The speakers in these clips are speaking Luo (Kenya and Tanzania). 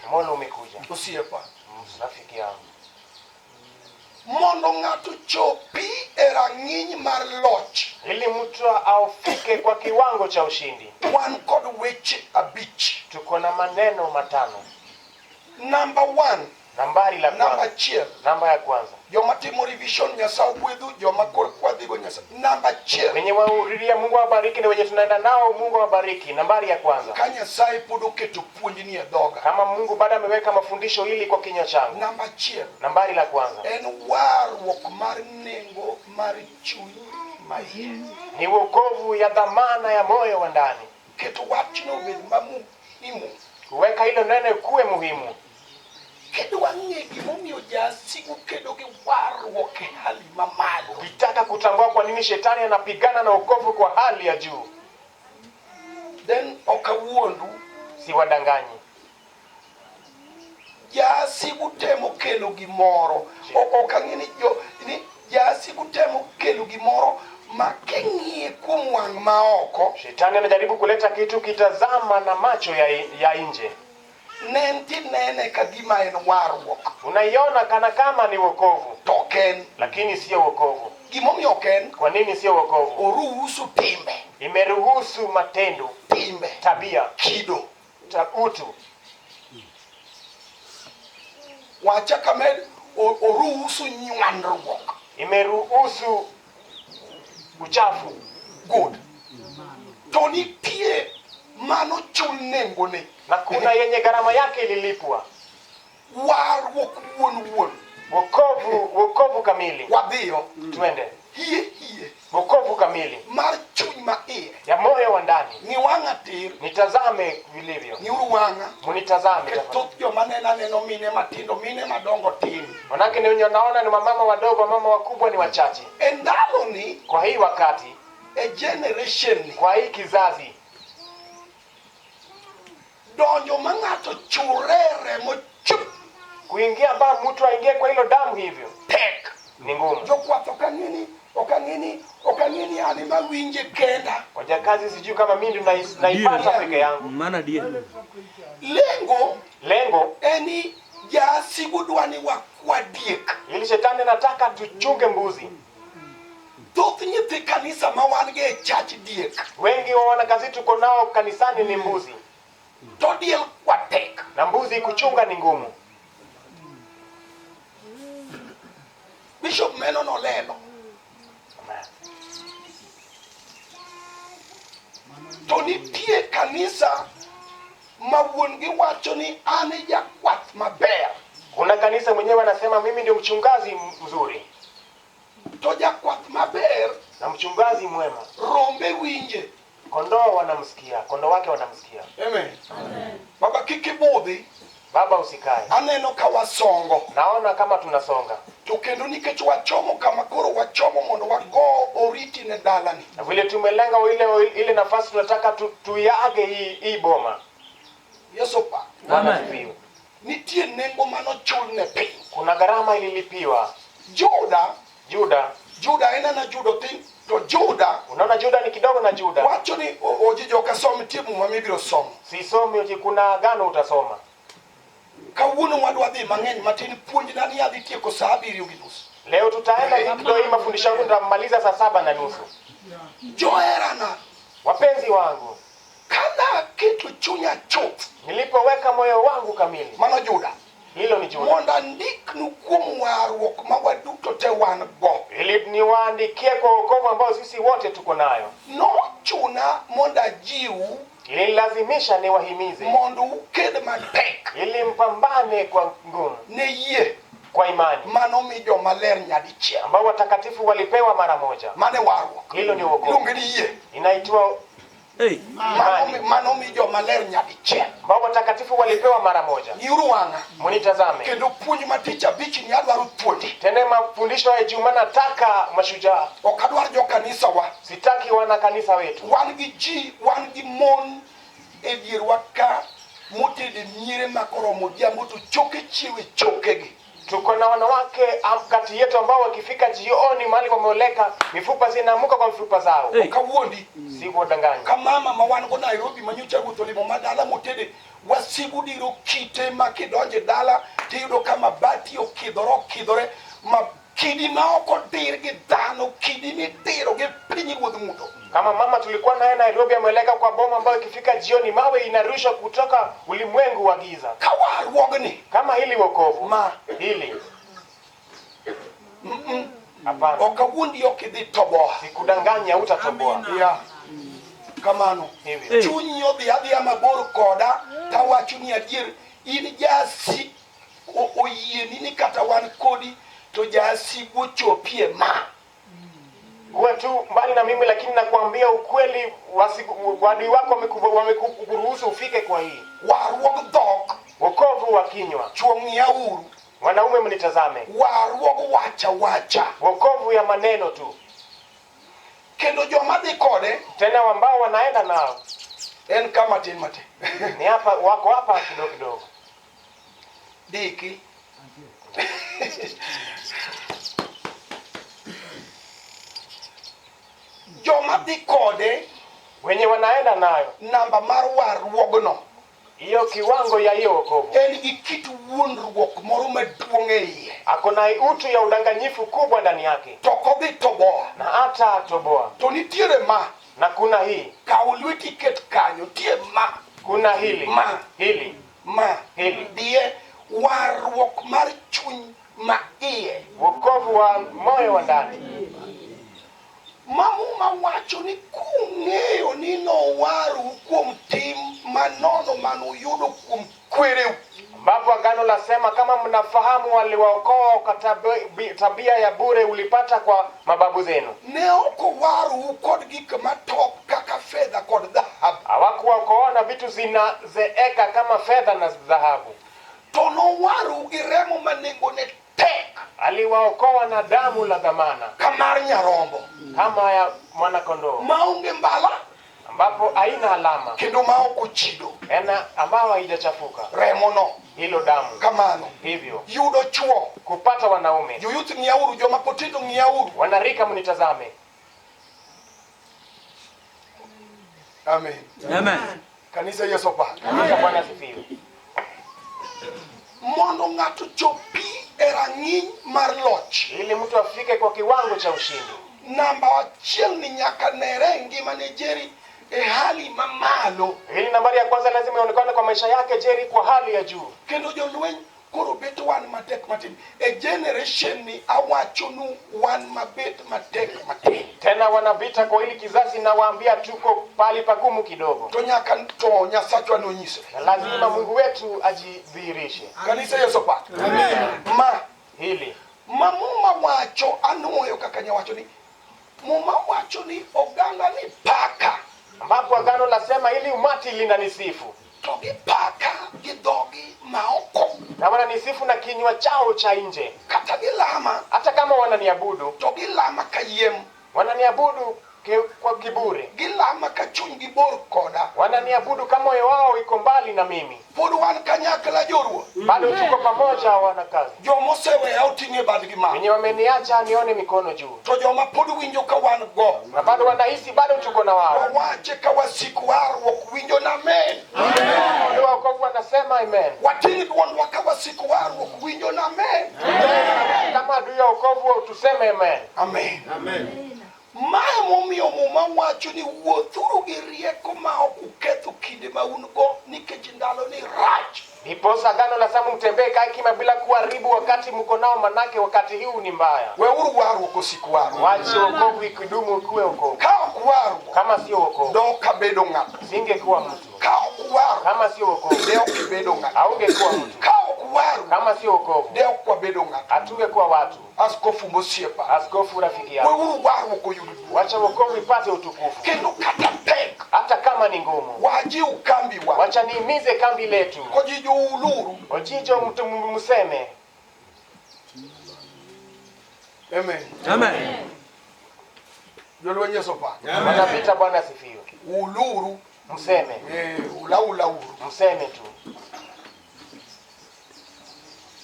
Mbona umekuja? Osiepa. Rafiki yangu. Mondo ng'ato chopi e rang'iny mar loch, Ili mtu aufike kwa kiwango cha ushindi, wan kod weche abich. Tuko na maneno matano. Number one, Nambari la namba kwanza, achiel. Namba ya kwanza, Joma timo revision, Nyasaye ogwedhu, joma koro kwadhigo Nyasaye. Namba achiel. Wenye wahuriria Mungu awabariki na wenye tunaenda nao Mungu awabariki. Nambari ya kwanza, Ka Nyasaye pod oketo puonjni e dhoga. Kama Mungu bado ameweka mafundisho hili kwa kinywa changu. Namba achiel. Nambari la kwanza En warruok mar nengo mar chuny maiye. Ni wokovu ya dhamana ya moyo wa ndani. Keto wachno obed mamuhimu. Kuweka hilo neno kuwe muhimu. Kidwa ng'e gimomiyo jasigu kedo gi warruok e hali mamalo. Ukitaka kutambua kwa nini shetani anapigana na wokovu kwa hali ya juu, Then ok awuondu, siwadanganyi. Jasigu temo kelo gimoro. Ok ang'e ni jo ni jasigu temo kelo gimoro ma king'iye kuom wang' ma oko. Shetani anajaribu kuleta kitu kitazama na macho ya nje. Ne tinene ka gima en warruok. Unaiona kana kama ni wokovu. To ok en. Lakini sio wokovu. Gimomiyo ok en? Kwa nini sio wokovu? Oruhusu timbe. Imeruhusu matendo. Timbe. Tabia. Kido. Utu. Wacha kamed oruhusu nywandruok. Imeruhusu uchafu. Good. To nitie mano chul nengone. Na kuna yenye gharama yake ililipwa. Warruok wuon wuon. Wokovu, wokovu kamili. Wadhiyo. Twende. Hie hie. Wokovu kamili. Mar chuny ma iye. Ya moyo wa ndani. Ng'i wang'a tir. Nitazame vilivyo. Ng'iuru wang'a. Munitazame Nikech tafadhali. thoth joma neno aneno mine matindo, mine madongo tin. Manake ni wenye naona ni wamama wadogo, wamama wakubwa ni wachache. E ndaloni, Kwa hii wakati, e generation ni, kwa hii kizazi, donjo ma ng'ato chure remo chup. Kuingia ba mtu aingie kwa hilo damu hivyo. Tek. Ni ngumu. Jokwath ok ang'eni, ok ang'eni, ok ang'eni an ema winje kenda. Wajakazi sijui kama mimi ndio naipata peke yangu. Maana die. Lengo, Lengo eni jasigu dwa ni wakwa diek. Ili shetani anataka tuchunge mbuzi. Thoth nyithi kanisa ma wan go e church diek. Wengi wa wanakazi tuko nao kanisani ni mbuzi. To diel kwa tek. Na mbuzi kuchunga ni ngumu. Bishop Meno nolelo. Amen. To nitie kanisa ma wuon gi wacho ni an e jakwath maber. Kuna kanisa mwenyewe anasema mimi ndio mchungaji mzuri. To jakwath maber na mchungaji mwema rombe winje. Kondoo wanamsikia, kondoo wake wanamsikia. Amen. Amen. Baba kik ibudhi. Baba usikae. Aneno ka wasongo. Naona kama tunasonga. To kendo nikech wachomo kama koro wachomo mondo wago oriti ne dalani. Na vile tumelenga ile nafasi tunataka tuiage hii boma. Yesu pa. Bwana Amen. asifiwe. Nitie nengo manochul ne piny. Kuna gharama ililipiwa. Juda, Juda. Juda en ana Juda tin to Juda. Unaona Juda ni kidogo na Juda. Wacho ni oji joka som tie muma mibiro somo. Sisomi oji kuna agano utasoma. Kawuono wadwa dhi mang'eny matin puonj na ni adhi tieko saa abiriyo gi nus. Leo tutaenda kidogo hii mafundisho yangu nitamaliza saa saba na nusu. Joherana. Wapenzi wangu. Kana keto chunya chuth. Nilipoweka moyo wangu kamili. Mano Juda. Hilo ni Juda. Mondo andiknu kuom warruok ma waduto te wan go. Ili niwaandikie kwa wokovu ambao sisi wote tuko nayo. Nochuna mondo ajiu. Ililazimisha niwahimize. Mondo uked matek. Ili mpambane kwa ngumu. Ne yie. Kwa imani. Mano mi joma ler nyadichiel. Ambao watakatifu walipewa mara moja. Mane warruok. Hilo ni wokovu. Iluonge ni yie. Inaitwa Hey. Mano mi joma ler nyadichiel. Ambao watakatifu walipewa mara moja. Ng'iuru wang'a. Munitazame. Kendo puonj ma tich abich ni adwaro puonji. Tena mafundisho ya Ijumaa nataka mashujaa. Ok adwar jo kanisa wa. Sitaki wana kanisa wetu. Wan gi ji, wan gi mon e dierwa ka motede miere ma koromo odhiambo to choke chiewe chokegi. Tuko na wanawake kati yetu ambao wakifika jioni mahali wameoleka mifupa zinaamuka kwa mifupa zao. Hey. Ok awuondi. Si kuwadanganya. Ka mama ma wan go Nairobi ma nyocha wuotho limo madala motede Wasigu diro kite ma kidonjo e dala tiyudo ka mabati okidhore okidhore ma kidi ma ok odir gi dhano, kidi midiro gi pinyruodh mudho. Kama mama tulikuwa naye Nairobi ameleka kwa boma ambayo ikifika jioni mawe inarushwa kutoka ulimwengu wa giza. Ka warruogni Kama hili wokovu ma hili, hapana, ok awuondi ok idhi toboa. sikudanganya, hutatoboa Yeah. Kamano. hivyo. Chunyi odhi adhiya mabor koda tawacho ni adier in jasi oyieni ni kata wan kodi to jasigu ochopie ma. Kuwa tu mbali na mimi, lakini nakuambia ukweli, wadui wako wamekuruhusu ufike kwa hii Warruog dhok wokovu wa kinywa. chuo ng'iyauru. Wanaume mnitazame, Warruog wacha wacha. wokovu ya maneno tu, Kendo joma dhi kode tena ambao wanaenda nao en kama tin matin. ni hapa, wako hapa kidogo kidogo. Diki. Joma dhi kode Wenye wanaenda nayo namba mar warruogno hiyo kiwango ya hiyo wokovu, en gi kit wuondruok moro maduong' e iye. ako na utu ya udanganyifu kubwa ndani yake, To kodhi toboa. na hata toboa. To nitiere ma Na kuna hii, kaw lweti iket kanyo nitie ma kuna hili Ma. hili ma Hili. die warruok mar chuny ma iye wokovu wa moyo wa ndani ma Muma wacho ni kung'eyo ni nowaru kuom tim manono manuyudo kuom kwereu ambapo agano lasema kama mnafahamu waliwaokoa kwa tabia ya bure ulipata kwa mababu zenu. Ne ok owarou kod gik matop kaka fedha kod dhahabu Hawakuwaokoa na vitu zinazeeka kama fedha na dhahabu, to nowarou gi remo ma nengone tek aliwaokoa na damu la dhamana ka mar nyarombo kama ya mwanakondoo, maonge mbala ambapo haina alama kendo ma ok ochido ena ambayo haijachafuka. remono Hilo damu kamano hivyo yudo chuo kupata wanaume joyouth ng'iyauru joma potindo ng'iyauru wanarika, mnitazame. amen Amen. kanisa Yesu opak Kanisa, Bwana asifiwe. mondo ng'ato chopi e rang'iny mar loch Ili mtu afike kwa kiwango cha ushindi, namba achiel ni nyaka nere e ngimane Jerry e hali mamalo hili nambari ya kwanza lazima ionekane kwa maisha yake Jerry, kwa hali ya juu. kendo jolweny koro bet wan matek matin e generation ni awachonu wan mabet matek matin Tena wanavita kwa hili kizazi, nawaambia tuko pali pagumu kidogo, to nyaka to Nyasachwa nonyise na lazima Mungu wetu ajidhihirishe. kanisa Yesu opak ma Hili ma Muma wacho anuoyo kaka nyawacho ni Muma wacho ni oganda ni paka ambapo agano lasema ili umati linanisifu to gipaka gi dhogi maoko na wananisifu na kinywa chao cha nje, kata gilama hata kama wananiabudu, to gilama kayiem wananiabudu kwa kiburi, gilama ka chunygi bor koda wananiabudu kama moyo wao iko mbali na mimi. pod wan kanyakla joruo Bado tuko pamoja, wanakazi jomoseweya oting'e badgi malo wenye wameniacha nione mikono juu, to joma pod winjo ka wan go na bado wanahisi bado tuko na wao. wawache ka wasik warruok winjo na amen Ndio wokovu wanasema amen. wating' duondwa ka wasik warruok winjo na amen Kama adui ya wokovu tuseme amen. amen mae momiyo Muma wacho ni wuothuru gi rieko ma ok uketho kinde ma un go nikech ndalo ni rach Ndiposa agano la samu mtembee kwa hekima bila kuharibu wakati mko nao, manake wakati huu ni mbaya. weuru warruok osik warruok Wache wokovu ikidumu ikuwe wokovu. ka ok warruok Kama sio wokovu, dok abedo ng'ato singekuwa mtu. ka ok warruok Kama sio wokovu, de ok ibedo ng'ato haungekuwa mtu. ka ok warruok Kama sio wokovu, de ok wabedo ng'ato hatungekuwa watu. askofu mosiepa Askofu rafiki yangu, weuru warruok oyud duong' wacha wokovu ipate utukufu, kendo kata tek hata kama ni ngumu. wajiw kambiwa Wacha niimize kambi letu, kojijo uluru ojijo mtu mseme amen Amen. jolweny Yesu opak wanavita. Bwana asifiwe. uluru Mseme, ulaulauru mseme tu.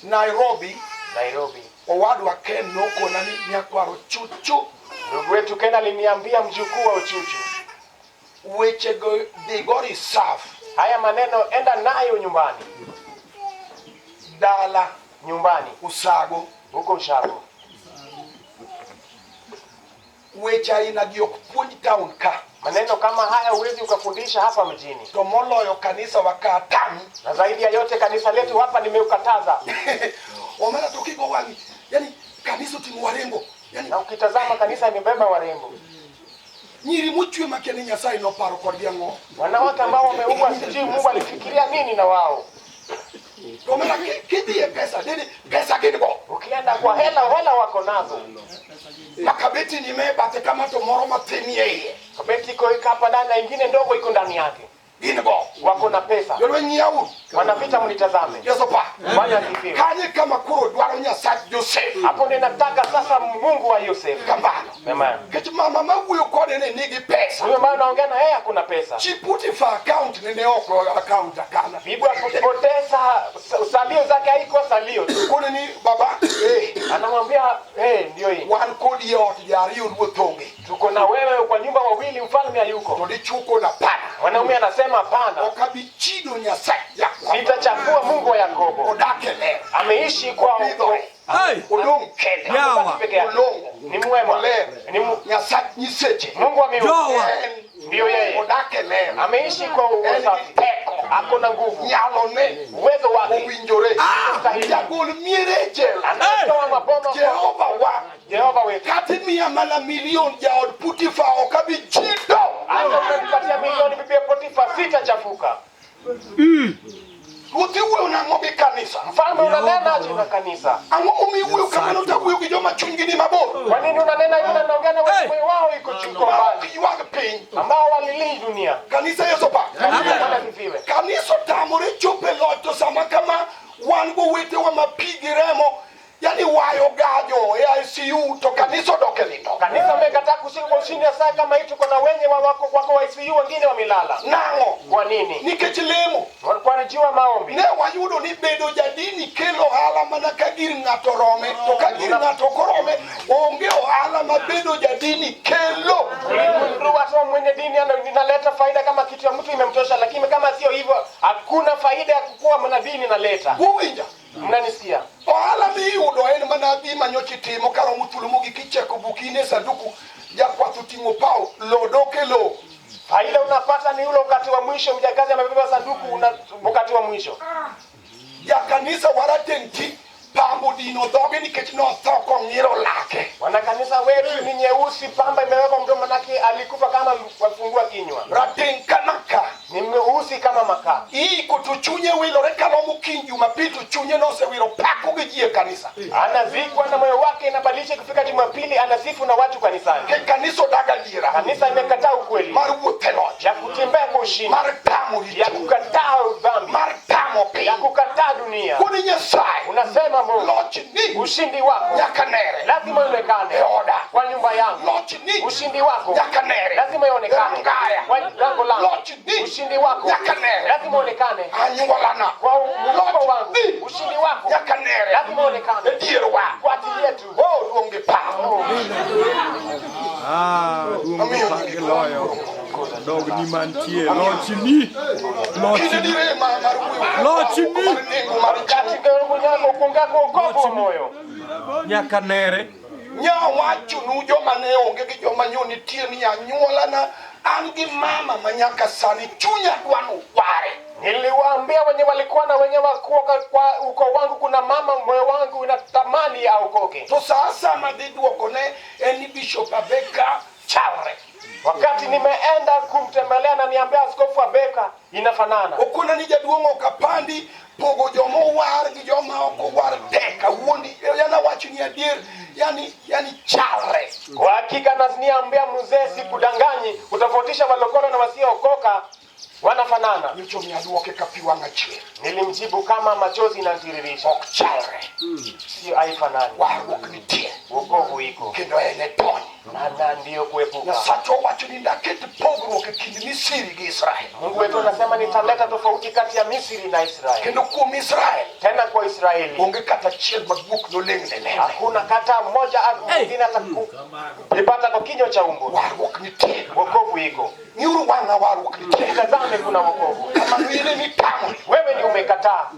Nairobi Nairobi, owadwa Ken nokona ni nyakwaro chuchu ndugu wetu Ken aliniambia mjukuu wa Uchuchu, wechego dhigo reserve. Haya maneno enda nayo nyumbani, Dala nyumbani Usago. huko Ushago. Weche aina gi ok puonj town ka. Maneno kama haya huwezi ukafundisha hapa mjini, To moloyo kanisa wa ka tami. na zaidi ya yote kanisa letu hapa nimeukataza. Omera to kigo wang'i. Yani kanisa oting'o warembo. Yani Na ukitazama kanisa imebeba warembo, nyiri mochwe makia ni Nyasaye noparo kodgi ang'o. wanawake ambao wameua, sijui Mungu alifikiria nini na wao. To omera kidhi e pesa, dede pesa gin go. Ukienda kwa hela, hela wako nazo. Makabeti ni me bathe kama to moro mathin nie iye. Kabeti iko iko hapa ndani na ingine ndogo iko ndani yake. Gin go. Wako na pesa, Jolweny ng'iyauru. wanapita, mnitazame. Yesu pa. Bwana asifiwe. Kanye kama koro dwaro Nyasach Josef. Hapo ndio nataka sasa Mungu wa Yosef. Kamano. Amen. Nikech mama mawuoyo kode ne nigi pesa. Huyo ambaye unaongea na yeye hakuna pesa. Chi Potiphar account nene ok account akana. Bibi akupoteza salio zake haikuwa salio tu. Kone ni baba eh, Anamwambia hey, ndio hii. wan kodi e ot ji ariyo ruoth onge. Tuko na wewe kwa nyumba wawili, mfalme hayuko. To dichuo kona hapana. Mwanaume anasema hapana, Ok abi chido Nyasaye Jakobo. sitachafua Mungu wa Yakobo. Odak e ler. Ameishi kwa Opidhore. Hey! Odong' kende. Yawa. peke yake. Olong'o. Ni mwema. Oler. Ni Nyasach nyiseche. Mungu wa miungu. Jowa. En Ndiyo yeye. odak e ler. Ameishi kwa En gi usafi. teko. Ako na nguvu. Nyalone Uwezo wake. owinjore. Stahili. Jagol miere e jela. Anatoa maboma. Jehova wa Jehova wetu. kata imiya mana milion jaod Potiphar ok abi chido. Hata umenipatia milioni bibi ya Potifa sitachafuka. Ruoth iwuoyo nang'o gi kanisa? Mfalme unanena aje na kanisa? Ang'o momiyo iwuoyo kamano to awuoyo gi joma chunygi ni mabor? Kwa nini unanena hivi na unaongea na Hey! wenye wao iko chuko Ma mbali ok ywag piny. ambao walilii dunia. Kanisa Yesu pa. Kanisa Bwana asifiwe. Kanisa otamore chopo e loch to sama kama wan gowetewa ma pi gi remo yani wayo gajo e ICU to kanisa odok e nindo. Kanisa umekataa kushika kwa ushindi ya saa kama hii, tuko na wenye wa wako wako wa ICU wengine wamelala. Nang'o? Kwa nini? Nikech lemo. Kwa jiwa maombi. Ne wayudo ni bedo jadini kelo ohala mana ka gir ng'ato rome to ka gir ng'ato ok orome onge ohala ma bedo jadini kelo. Tuligundua tu mwenye dini inaleta faida kama kitu ya mtu imemtosha, lakini kama sio hivyo hakuna faida ya kukuwa mwana dini inaleta. Uwinja? Mnanisikia? Ohala miyudo en mana gima nyocha itimo karomo thuolo mogik icheko buk in e sanduku jakwath oting'o paw lo dok e lo. Faida unapata ni ule wakati wa mwisho, mjakazi amebeba sanduku una wakati wa mwisho. Jakanisa warateng' ti pambo dino dhoge nikech notho kong'iro lake. Wanakanisa wetu ni nyeusi, pamba imewekwa mdomo, manake alikufa kama wafungua kinywa, Rateng' kanaka. ni mweusi kama makaa. Iiko to chunye wilore karomo kiny Jumapil to chunye nosewiro pako gi ji e kanisa. Anazikwa na moyo wake inabadilisha, kufika Jumapili anasifu na watu kanisani. Ke kanisa odag adiera Kanisa imekataa ukweli mar wuoth e loch, ya kutembea kwa ushindi, mar tamo ya richo, kukataa dhambi, mar tamo ya piny. kukataa dunia. Koni Nyasaye Unasema Mungu, loch ni ushindi wako nyaka nere lazima uonekane e oda. kwa nyumba yangu. Loch ni Ushindi wako nyaka nere lazima ionekane Ngaya. kwa lango langu. Loch ni Ushindi wako nyaka nere lazima uonekane anyuolana. kwa ukoo wangu. Loch ni Ushindi wako nyaka nere lazima uonekane e dierwa. kwa ajili yetu. Oh, duong' gi pak. Ah, duong' gi pak gi loyo. Dogni mantie, lochni. Kinde Lochni. dire ma mar wuoyo Loch ni. mar nengo mar Katika kunyako kungako ukovu wa moyo. Nyaka nere. Nyawachonu joma ne onge gi joma nyo nitie ni anyuolana an gi mama ma nyaka sani chunya dwa noware. Niliwaambia wenye walikuwa na wenye wakuwa kwa ukoo wangu, kuna mama moyo wangu unatamani aokoke. To sa asama dhi duokone en ni Bishop Abeka chalre. Wakati nimeenda kumtembelea na niambia Askofu Abeka inafanana. Okona ni jaduong' ok apandi pogo joma owar gi joma ok owar tek awuondi yani awacho ni adier yani yani chalre. Kwa hakika nasniambia mzee, sikudanganyi, utofautisha walokole na wasiookoka wanafanana. Nyocha omiyo aduoke ka pi wang'a chwer. Nilimjibu kama machozi inatiririsha, Ok chalre. sio haifanani. Warruok nitie Wokovu iko kendo en e tony. Na ndiyo kuepuka. Nyasachwa wacho ni naket pogruok e kind Misri gi Israel. Mungu wetu anasema nitaleta tofauti kati ya Misri na Israeli. Kendo kuom Israel Tena kwa Israeli onge kata achiel ma guok noleng'ne lembe. Hakuna kata mmoja mwingine atakupata kwa kinywa cha umbo. Warruok nitie. Wokovu iko. Ng'iuru wang'a warruok nitie. Tazame, kuna wokovu. Kamano in emitamori. Wewe ni umekataa.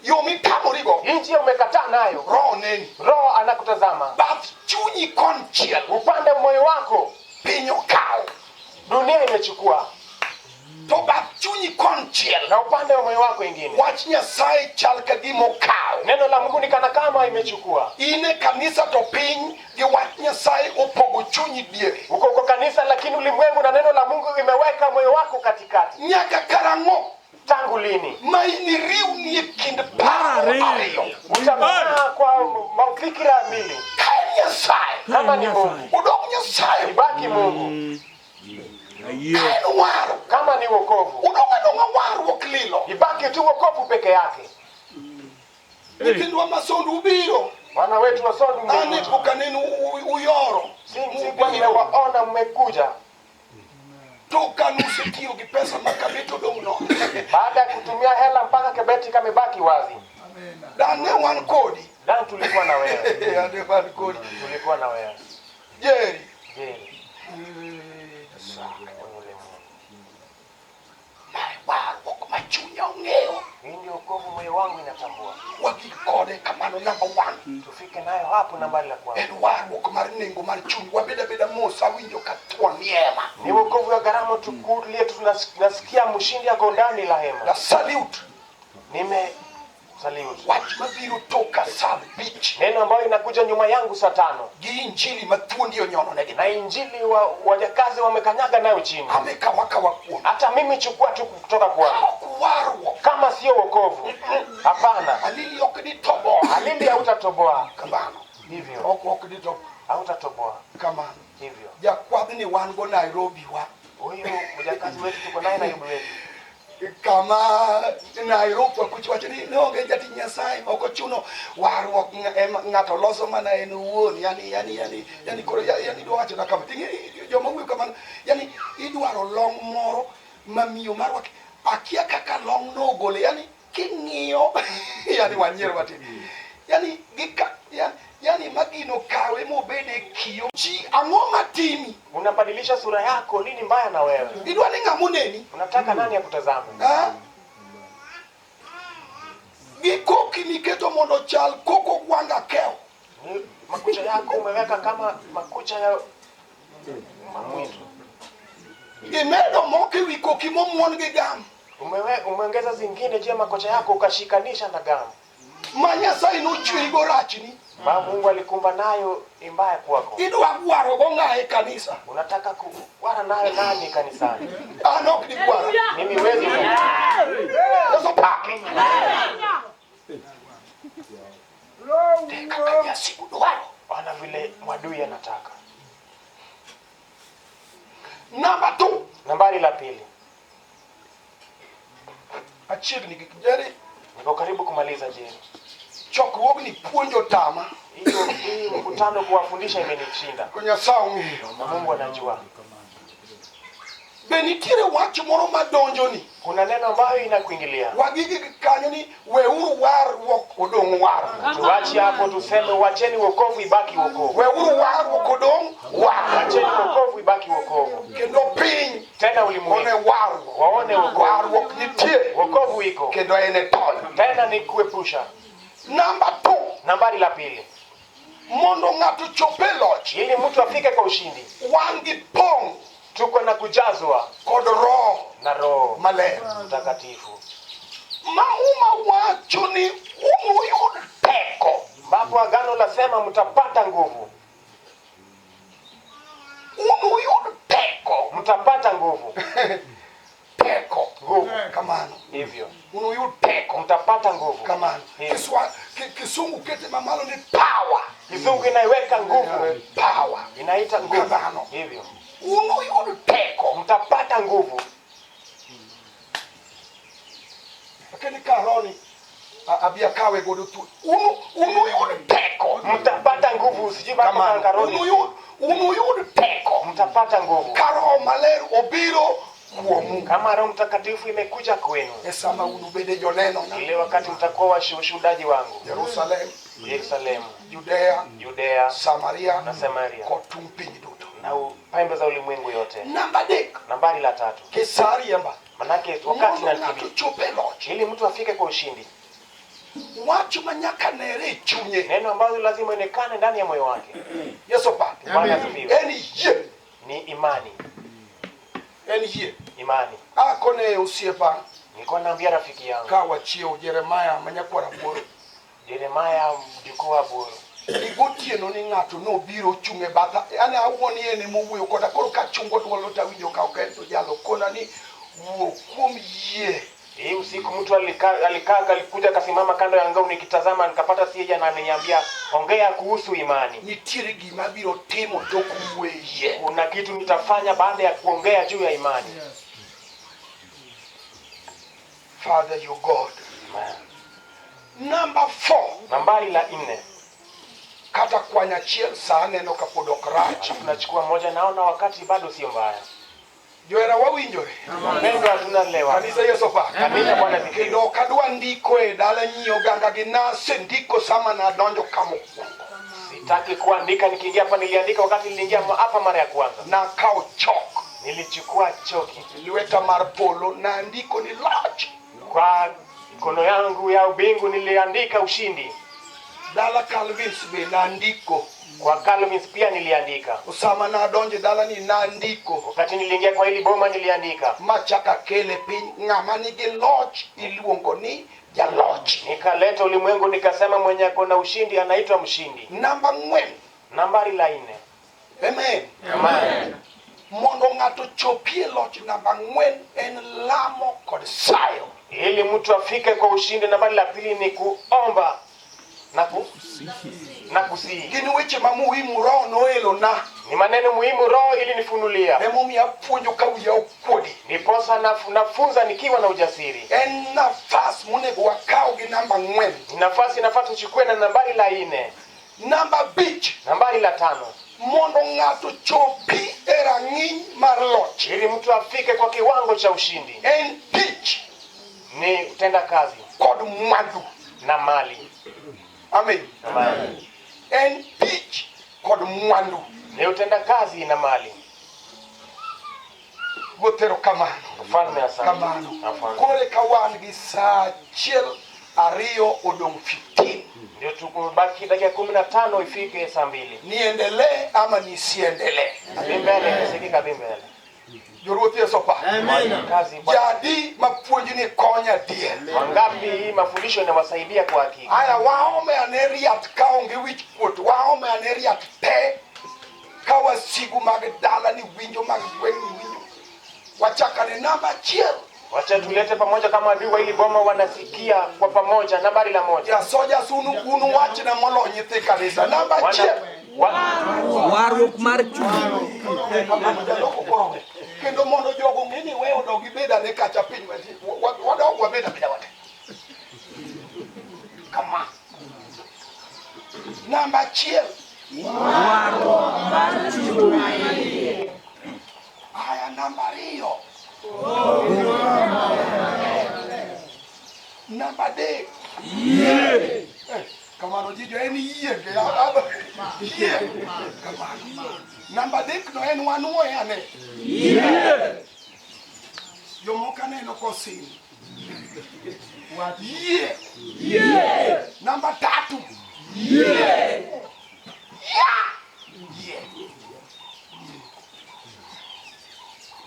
Yo mitamorigo Hii njia umekataa nayo. Roho neni. Roho anakutazama. Bath chunyi konchiel Upande moyo wako piny okawo. Dunia imechukua. To bath chunyi konchiel Na upande wa moyo wako ingine. Wach Nyasaye chal ka gima okawo. Neno la Mungu ni kana kama imechukua. In e kanisa to piny gi wach Nyasaye opogo chunyi diere. Uko uko kanisa lakini ulimwengu na neno la Mungu imeweka moyo wako katikati. Nyaka karang'o? Tangu lini? Ma iniriwni e kind paro ariyo. Utakaa kwa mafikira mbili. Ka en Nyasaye. Kama ni Mungu. Odong Nyasaye. Ibaki Mungu. Ka en waro. Kama ni wokovu. Odong adong'a warruok lilo. Ibaki tu wokovu peke yake. Nyithindwa ma Sondu ubiro. Wana wetu wa Sondu Ane mmekuja. pok aneno uyoro. Sikuwa nimewaona mmekuja. To kanosetiyo gi pesa ma kabet odong' nono. Baada ya kutumia hela mpaka kebeti kamebaki wazi. Dane wan kodi. Dan tulikuwa na wewe. Dane wan kodi. Tulikuwa na wewe. Jerry. Jerry. Mae warruok ma chunya ong'eyo. Hii ndio wokovu moyo wangu inatambua. Wagik kode kamano number 1. Tufike nayo hapo nambari la kwanza. En warruok mar nengo mar chuny. Wabed abeda mos awinjo ka thuon ni hema. Ni wokovu wa gharama tukulie tunasikia mshindi ako ndani la hema. Na salute. Nime salute. Wach mabiro toka saa abich. Neno ambayo inakuja nyuma yangu saa 5. Gi injili ma thuondi onyono negi. Na injili wa wajakazi wamekanyaga nayo chini. Amekawa kawa kuom. Hata mimi chukua tu kutoka kwangu. Ok warruok. Kama sio wokovu. Hapana. Alili ok ditoboa. Alili hautatoboa. Kamano. Hivyo. Ok ditoboa. Hautatoboa. Kamano. Hivyo. Jakwadh ni wan go Nairobi wa. Huyu mjakazi wetu tuko naye Nairobi wetu. Kama Nairobi kucho wacho ni onge jatich Nyasaye ok ochuno warruok ng'ato loso mana en owuon yani yani yani yani koro yani idwa wacho na kama ting'e joma wuoyo kamano yani idwaro long moro mamiyo marwak akia kaka long nogole yani king'iyo yani wanyiero matin yani gika yani magino kawe mobede kio ji ang'o matimi. Unabadilisha sura yako, nini mbaya na wewe? Idwa ni ng'ama oneni? Unataka nani akutazame? Gi koki miketo mondo chal koko gwanga keo. Ni makucha yako umeweka kama makucha ya mwitu. Imedo moko ewi koki momuon gi gam. Umeongeza zingine juu ya makucha yako ukashikanisha na gam. Ma Nyasaye nochweyi go rachni. Ma Mungu alikumba nayo ni mbaya kwako. Idwa gwaro go ng'a e kanisa? Unataka kugwara nayo nani kanisani? An ok digwara. Mimi wezi. Koso pake. Kaka jasigu dwaro. Ona vile mwadui anataka. Namba 2. Nambari la pili. Achiegni gi Jerry. Niko karibu kumaliza Jerry. Chokruogni puonjo tama. Hiyo mkutano kuwafundisha imenishinda. Kwa Nyasaye ong'eyo. Na Mungu anajua. Be nitiere wach moro madonjoni? Kuna neno ambayo inakuingilia. Wagigi kanyo ni weuru warruok odong' warruok. Tuache hapo tuseme wacheni wokovu ibaki wokovu. Weuru warruok odong' warruok. Wacheni wokovu ibaki wokovu. Kendo piny tena ulimwengu one warruok. Waone wokovu. Warruok nitie. Wokovu iko. Kendo en e tony. Tena ni kuepusha. Namba 2. Nambari la pili. Mondo ng'ato chop e loch. Ili mtu afike kwa ushindi. Wan gi pong'. Tuko na kujazwa kod Roho na Roho Maler Mtakatifu. Ma Muma wacho ni unuyud teko. Ambapo agano lasema mtapata nguvu. Unuyud teko. Mtapata nguvu. Teko. Nguvu. Kamano. Hivyo. Unuyud teko. Mtapata nguvu. Kamano. Kisungu kete mamalo ni power. Kizungu inaiweka nguvu. Power. Inaita nguvu. Kamano. Hivyo. Unuyud teko. Mtapata nguvu. Lakini karoni Abi akawe godo thuolo. Unuyud teko. Mtapata nguvu, sijui bado Kamano. karoni. Unuyud teko. Mtapata nguvu Ka Roho Maler obiro kuomu. kama Roho Mtakatifu imekuja kwenu, E sama unubede joneno na ile wakati mtakuwa washuhudaji wangu Jerusalem, Yerusalemu, Judea, Judea Samaria na Samaria kod tung piny duto. na pembe za ulimwengu yote. Namba adek, Nambari la tatu, Kesariamba. manake wakati Mondo na ng'ato tibi, chop e loch. ili mtu afike kwa ushindi, Wach ma nyaka nere e chunye. neno ambalo lazima ionekane ndani ya moyo wake. Yesu opaki. Bwana asifiwe. En yie. Ni imani, En yie. imani. Akone osiepa Nilikuwa naambia rafiki yangu ka wachiewo Jeremaya ma nyakwar Abuoro. Jeremaya, mjukuu wa Buru, Ni gotieno ni ng'ato nobiro ochung' e batha. An awuon en emowuoyo koda. Koro kachungo dwol to awinjo ka ok en to jalo kona ni wuo kuom yie. hii usiku mtu alikaa alikuja akasimama kando ya ngao, nikitazama nikapata sija, na ameniambia ongea kuhusu imani. Nitiere gima biro timo tok wuoyo e yie. Kuna kitu nitafanya baada ya kuongea juu ya imani. Father your God. Number 4. Nambari la nne, Kata kwany achiel sa aneno kapod ok rach. tunachukua moja, naona wakati bado sio mbaya. Johera wawinjore. Wapendwa, tunalewa Kanisa Yesu opaki. kanisa. Bwana asifiwe. Kendo ok adwa ndiko e dala nyie oganga gi nasendiko sama nadonjo ka mokwongo. Sitaki kuandika nikiingia hapa, niliandika wakati niliingia hapa mara ya kwanza. Nakawo chok Nilichukua choki e lweta mar polo nandiko ni loch. kwa mikono yangu ya ubingu, niliandika ushindi. Dala Calvins be nandiko. Kwa Calvins pia niliandika. Sama nadonjo e dalani nandiko. Wakati niliingia kwa hili boma niliandika, Machaka kele piny ng'ama nigi loch iluongo ni jaloch. nikaleta ulimwengu nikasema, mwenye ako na ushindi anaitwa mshindi. Namba ang'wen. Nambari la nne. Amen. Amen. Mondo ng'ato chopie loch namba ang'wen en lamo kod sayo. Ili mtu afike kwa ushindi, nambari la pili ni kuomba na kusihi. Gin weche ma muhimu Roho noelona. Ni maneno muhimu Roho ilinifunulia, Emomiyo apuonjo ka wiya okuodi. ndiposa nafunza nikiwa na ujasiri. En nafas monego wakaw gi namba ang'wen. Ni nafasi nafaa tuchukue na nambari la nne. Namba abich, Nambari la tano, mondo ng'ato chopi e rang'iny mar loch. ili mtu afike kwa kiwango cha ushindi En tich ni kutenda kazi kod mwandu. na mali. Amen. Amen. En tich kod mwandu. Ni utenda kazi na mali. Ruoth erokamano. Mfalme asante. Kamano. Afande. Koro eka wan gi saa achiel ariyo odong' 15. Ndio tukubaki dakika 15 ifike saa 2. Niendelee ama nisiendelee? Kabi mbele, kisiki kabi mbele. Joruoth Yesu opak. Kazi Bwana. Jadi mapuonj ni konya adier. Wangapi hii mafundisho inawasaidia kwa hakika? Aya waome ane riat kaonge wich kuot, waome ane riat te ka wasigu mag dala ni winjo mag gweng' ni winjo. Wachakane namba achiel. Wacha tulete pamoja kama adui wa hili boma wanasikia kwa pamoja. Nambari la moja. Ja sojas unu wachna molo nyithi kanisa. Namba achiel. Warruok mar chuny. Kamano jaloko koro. Kendo mondo jogo ng'e ni we odog gibed ane kacha piny wadog wabed abeda wate. Kama. Namba achiel. Warruok mar chuny. Aya namba ariyo. Namba adek. Yie. Kamano jijo en yie ke yie. Kamano. Namba adek no en wanuoye ane. Yie. Jomoko aneno kosin. Yie. Yie. Namba tatu. Yie. Ya. Yie.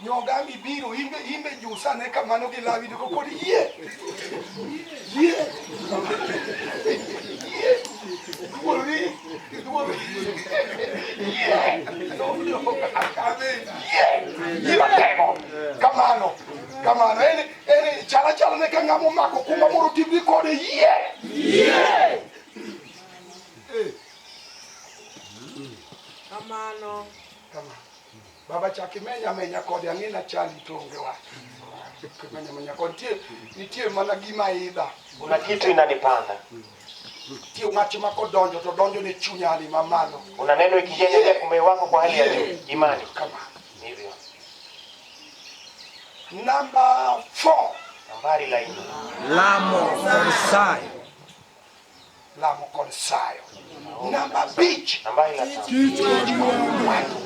Nyoga mibiro imbe jusa ne kamano gi lawi to kod yie. Yie. Yie. Duori. Duori. Yie. Yie. Yie matego. Kamano. Kamano. Ene chala chala ne ka ng'ama omako kuma moro tibri kode yie. Yie. Kamano. Kamano. Baba chak imenya amenya kode ang'e na chali to onge wach. Manya nitie nitie mana gima idha. Kuna kitu inanipanda. Nitie wach ma kodonjo to donjo ne chunya ali mamalo. Kuna neno ikiingia ndani ya moyo wako kwa hali ya juu, imani. Kama Hivyo. number 4 Nambari la nne. Lamo kod sayo. Lamo kod sayo. Namba 5 Nambari la tano. Tich kod mwandu. Mwandu.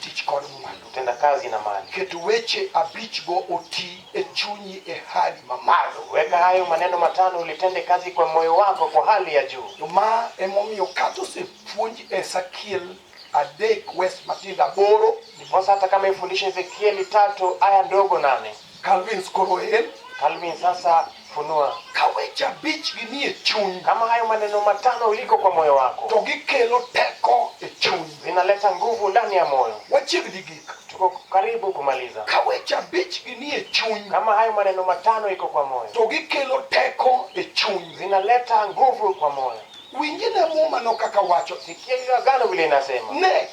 Tich kod mwandu. Tenda kazi na mali. Ket weche abich go oti e chunyi e hali mamalo. Weka hayo maneno matano ulitende kazi kwa moyo wako kwa hali ya juu. To ma emomiyo kata osepuonj Ezekiel 3 wes matindo 8 Ndiposa hata kama ifundishe Ezekieli 3 aya ndogo 8. Calvin koro en Calvin sasa funua. Ka weche abich gi nie chuny Kama hayo maneno matano uliko kwa moyo wako, to gikelo teko e chuny. Zinaleta nguvu ndani ya moyo. Wachiegni gik. Tuko karibu kumaliza. Ka weche abich gi nie chuny Kama hayo maneno matano iko kwa moyo, to gikelo teko e chuny. Zinaleta nguvu kwa moyo. Winjne muma no kaka wacho. Sikia ile agano vile inasema. Ne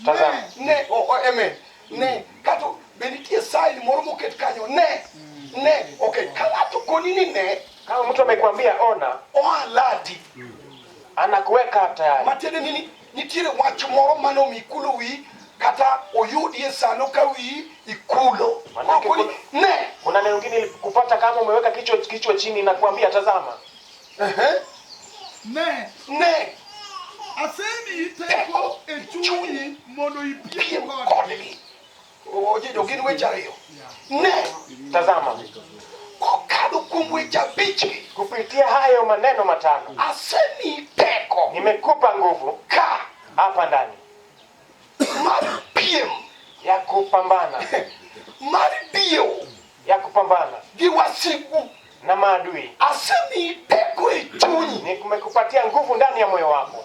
Tazama. ne o, o, amen. Ne kato be nitie sign moro moket kanyo ne ne okay ka ng'ato koni ni ne Kama mtu amekwambia ona, oalati anakuweka tayari. Matiende ni nitiere wach moro mane omi ikulo wiyi kata oyudie sano ka wiyi ikulo. Manake Koro koni ne Kuna neno lingine kupata kama umeweka kichwa chini na kuambia tazama. Ehe. Ne, Ne asemiyi teko e chunyi mondo ipiem piem kodgi. Kodgi ojejo gin weche ariyo ne Tazama. Kokadho kuom weche abichgi Kupitia hayo maneno matano, asemiyi teko nimekupa nguvu ka hapa ndani mar piem ya kupambana, mar diewo ya kupambana gi wasigu na maadui. Asemiyi teko e chunyi Nimekupatia nguvu ndani ya moyo wako.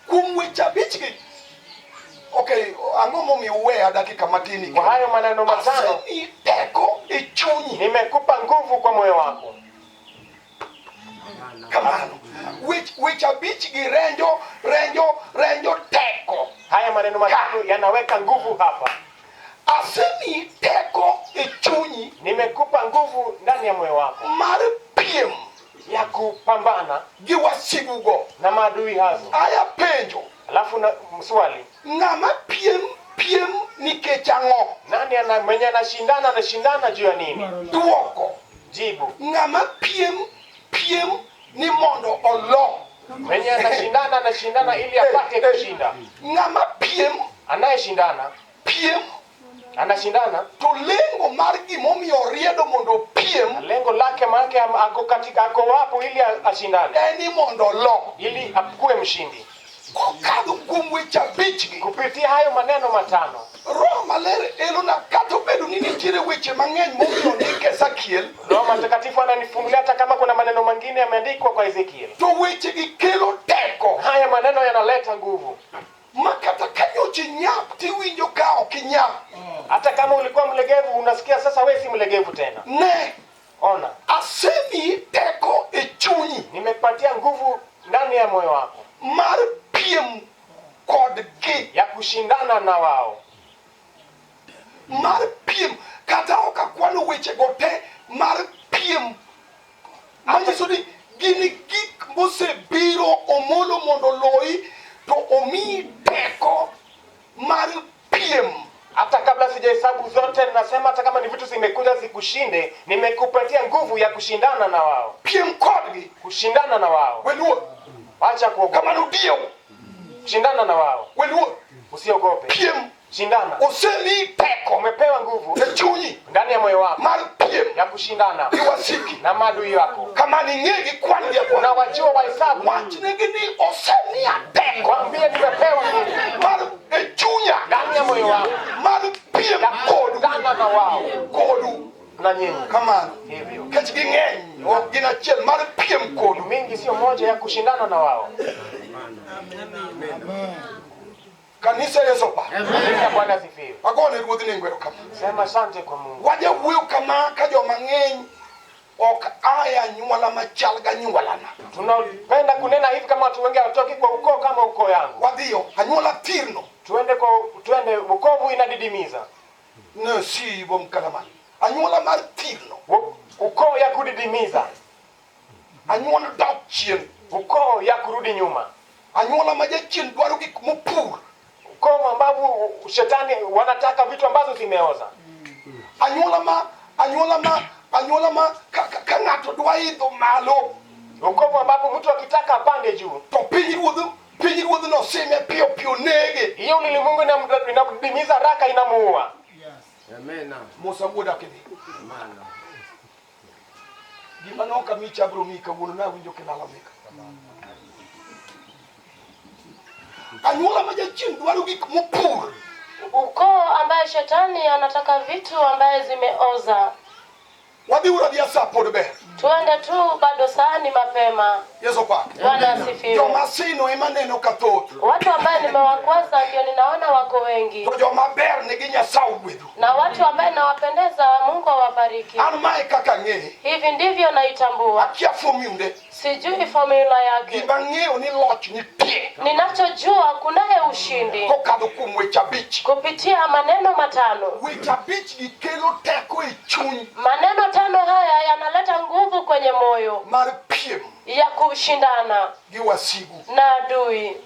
Kuom weche abichgi okay ang'o momiyo uweya dakika matin Kwa hayo maneno matano, asemiyi teko e chunyi nimekupa nguvu kwa moyo wako. Kamano weche abichgi renjo renjo renjo teko Haya maneno matano yanaweka nguvu hapa. Asemiyi teko e chunyi Nimekupa nguvu ndani ya moyo wako mar piem ya kupambana gi wasigugo na maadui hazo. Aya penjo Alafu na swali, ng'ama piem piem nikech ang'o nani mwenye anashindana anashindana juu ya nini? Duoko Jibu, ng'ama piem piem ni mondo olo mwenye anashindana anashindana ili apate kushinda. Ng'ama piem Anayeshindana piem anashindana to lengo mar gimomiyo oriedo mondo opiem na lengo lake maanake ako katika ako wapo ili ashindane en ni mondo olo ili akuwe mshindi. Kokadho kuom weche abichgi Kupitia hayo maneno matano, Roho Maler elona kata obedo ni nitiere weche mang'eny momiyo ondik Ezekiel Roho Mtakatifu ananifungulia hata kama kuna maneno mengine yameandikwa kwa Ezekiel. To wechegi kelo teko Haya maneno yanaleta nguvu. Ma kata ka nyocha inyap tiwinjo ka ok inyap Hata kama ulikuwa mlegevu, unasikia sasa wewe si mlegevu tena. Ne Ona, asemiyi teko e chunyi nimekupatia nguvu ndani ya moyo wako mar piem kodgi ya kushindana na wao. Mar piem kata ok akwano wechego te mar piem manyiso ni gin gik mosebiro omolo mondo oloyi to omiyi teko mar piem Hata kabla sijahesabu zote, nasema hata kama ni vitu zimekuja zikushinde, nimekupatia nguvu ya kushindana na wao, piem kodgi kushindana na wao. Weluo Acha kuogopa, kamano diewo shindana na wao, weluo usiogope, piem shindana. Osemiyi teko Umepewa nguvu e chunyi ndani ya moyo wako mar piem ya kushindana gi wasiki na maadui wako. Kamano ing'e gi kwan gi akwana Unawajua wahesabu, wachnegi ni osemiya teko waambie nimepewa nguvu mar e chunya ndani ya moyo wako mar piem ya kodu kushindana na wao kodu na nyinyi. Kamano Hivyo nikech ging'eny ok gin achiel mar piem kodu mingi sio moja ya kushindana na wao. Kanisa Yesu pa Kanisa, Bwana asifiwe. Agone ruodh nengo erokamano Sema asante kwa Mungu. Wajawuoyo kama ka joma ng'eny ok aya anyuola machal ganyuolana Tunapenda kunena hivi kama watu wengi hawatoki kwa ukoo kama ukoo yangu. Wadhiyo anyuola thirno Tuende kwa tuende, wokovu inadidimiza. Nasibo mkalamani. Anyuola mar thirno. Ukoo ya kudidimiza, Anyuola dok chien. ukoo ya kurudi nyuma, Anyuola ma jachien dwaro gik mopur. ukoo ambao shetani wanataka vitu ambazo zimeoza, Anyuola ma ka ng'ato dwa idho malo ukoo ambapo mtu akitaka apande juu, to piny ruodh no sime piyo piyo nege. Hiyo ulimwengu inamdidimiza haraka, inamuua. Musa wuoda kidhi. Gima nok amicha abiro miyi kawuono nawinjo kilalamika. Anyuola ma jachien dwaro gik mopur. Ukoo ambaye shetani anataka vitu ambaye zimeoza. Wadhiuru adhiya sa pod ber. Tuende tu, bado saa ni mapema. Yesu pak. Bwana asifiwe. Joma sino ema neno kathoth. Watu ambaye nimewakwaza ndio ninaona wako wengi, To joma ber nigi Nyasaye ogwedho. Na watu ambaye nawapendeza, Mungu awabariki. An mae kaka ang'eye. Hivi ndivyo naitambua, Akia formula. Sijui formula yake. Gima ang'eyo ni loch nitie. Ninachojua kunaye ushindi Kokadho kuom weche 5. kupitia maneno 5. Weche 5 gi kelo teko e chuny Maneno 5 haya yanaleta nguvu kwenye moyo mar piem ya kushindana gi wasigu. Na adui.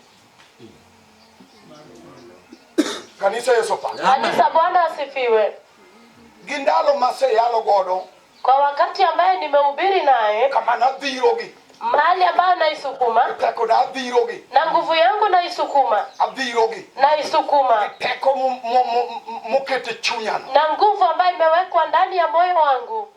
Kanisa Yesu pak. Kanisa, Bwana asifiwe. Gi ndalo maseyalo godo Kwa wakati ambaye nimehubiri naye, kama nadhirogi mahali ambayo naisukuma teko na adhirogi na nguvu yangu naisukuma, adhirogi naisukuma teko moket e chunyano. Na nguvu ambayo imewekwa ndani ya moyo wangu.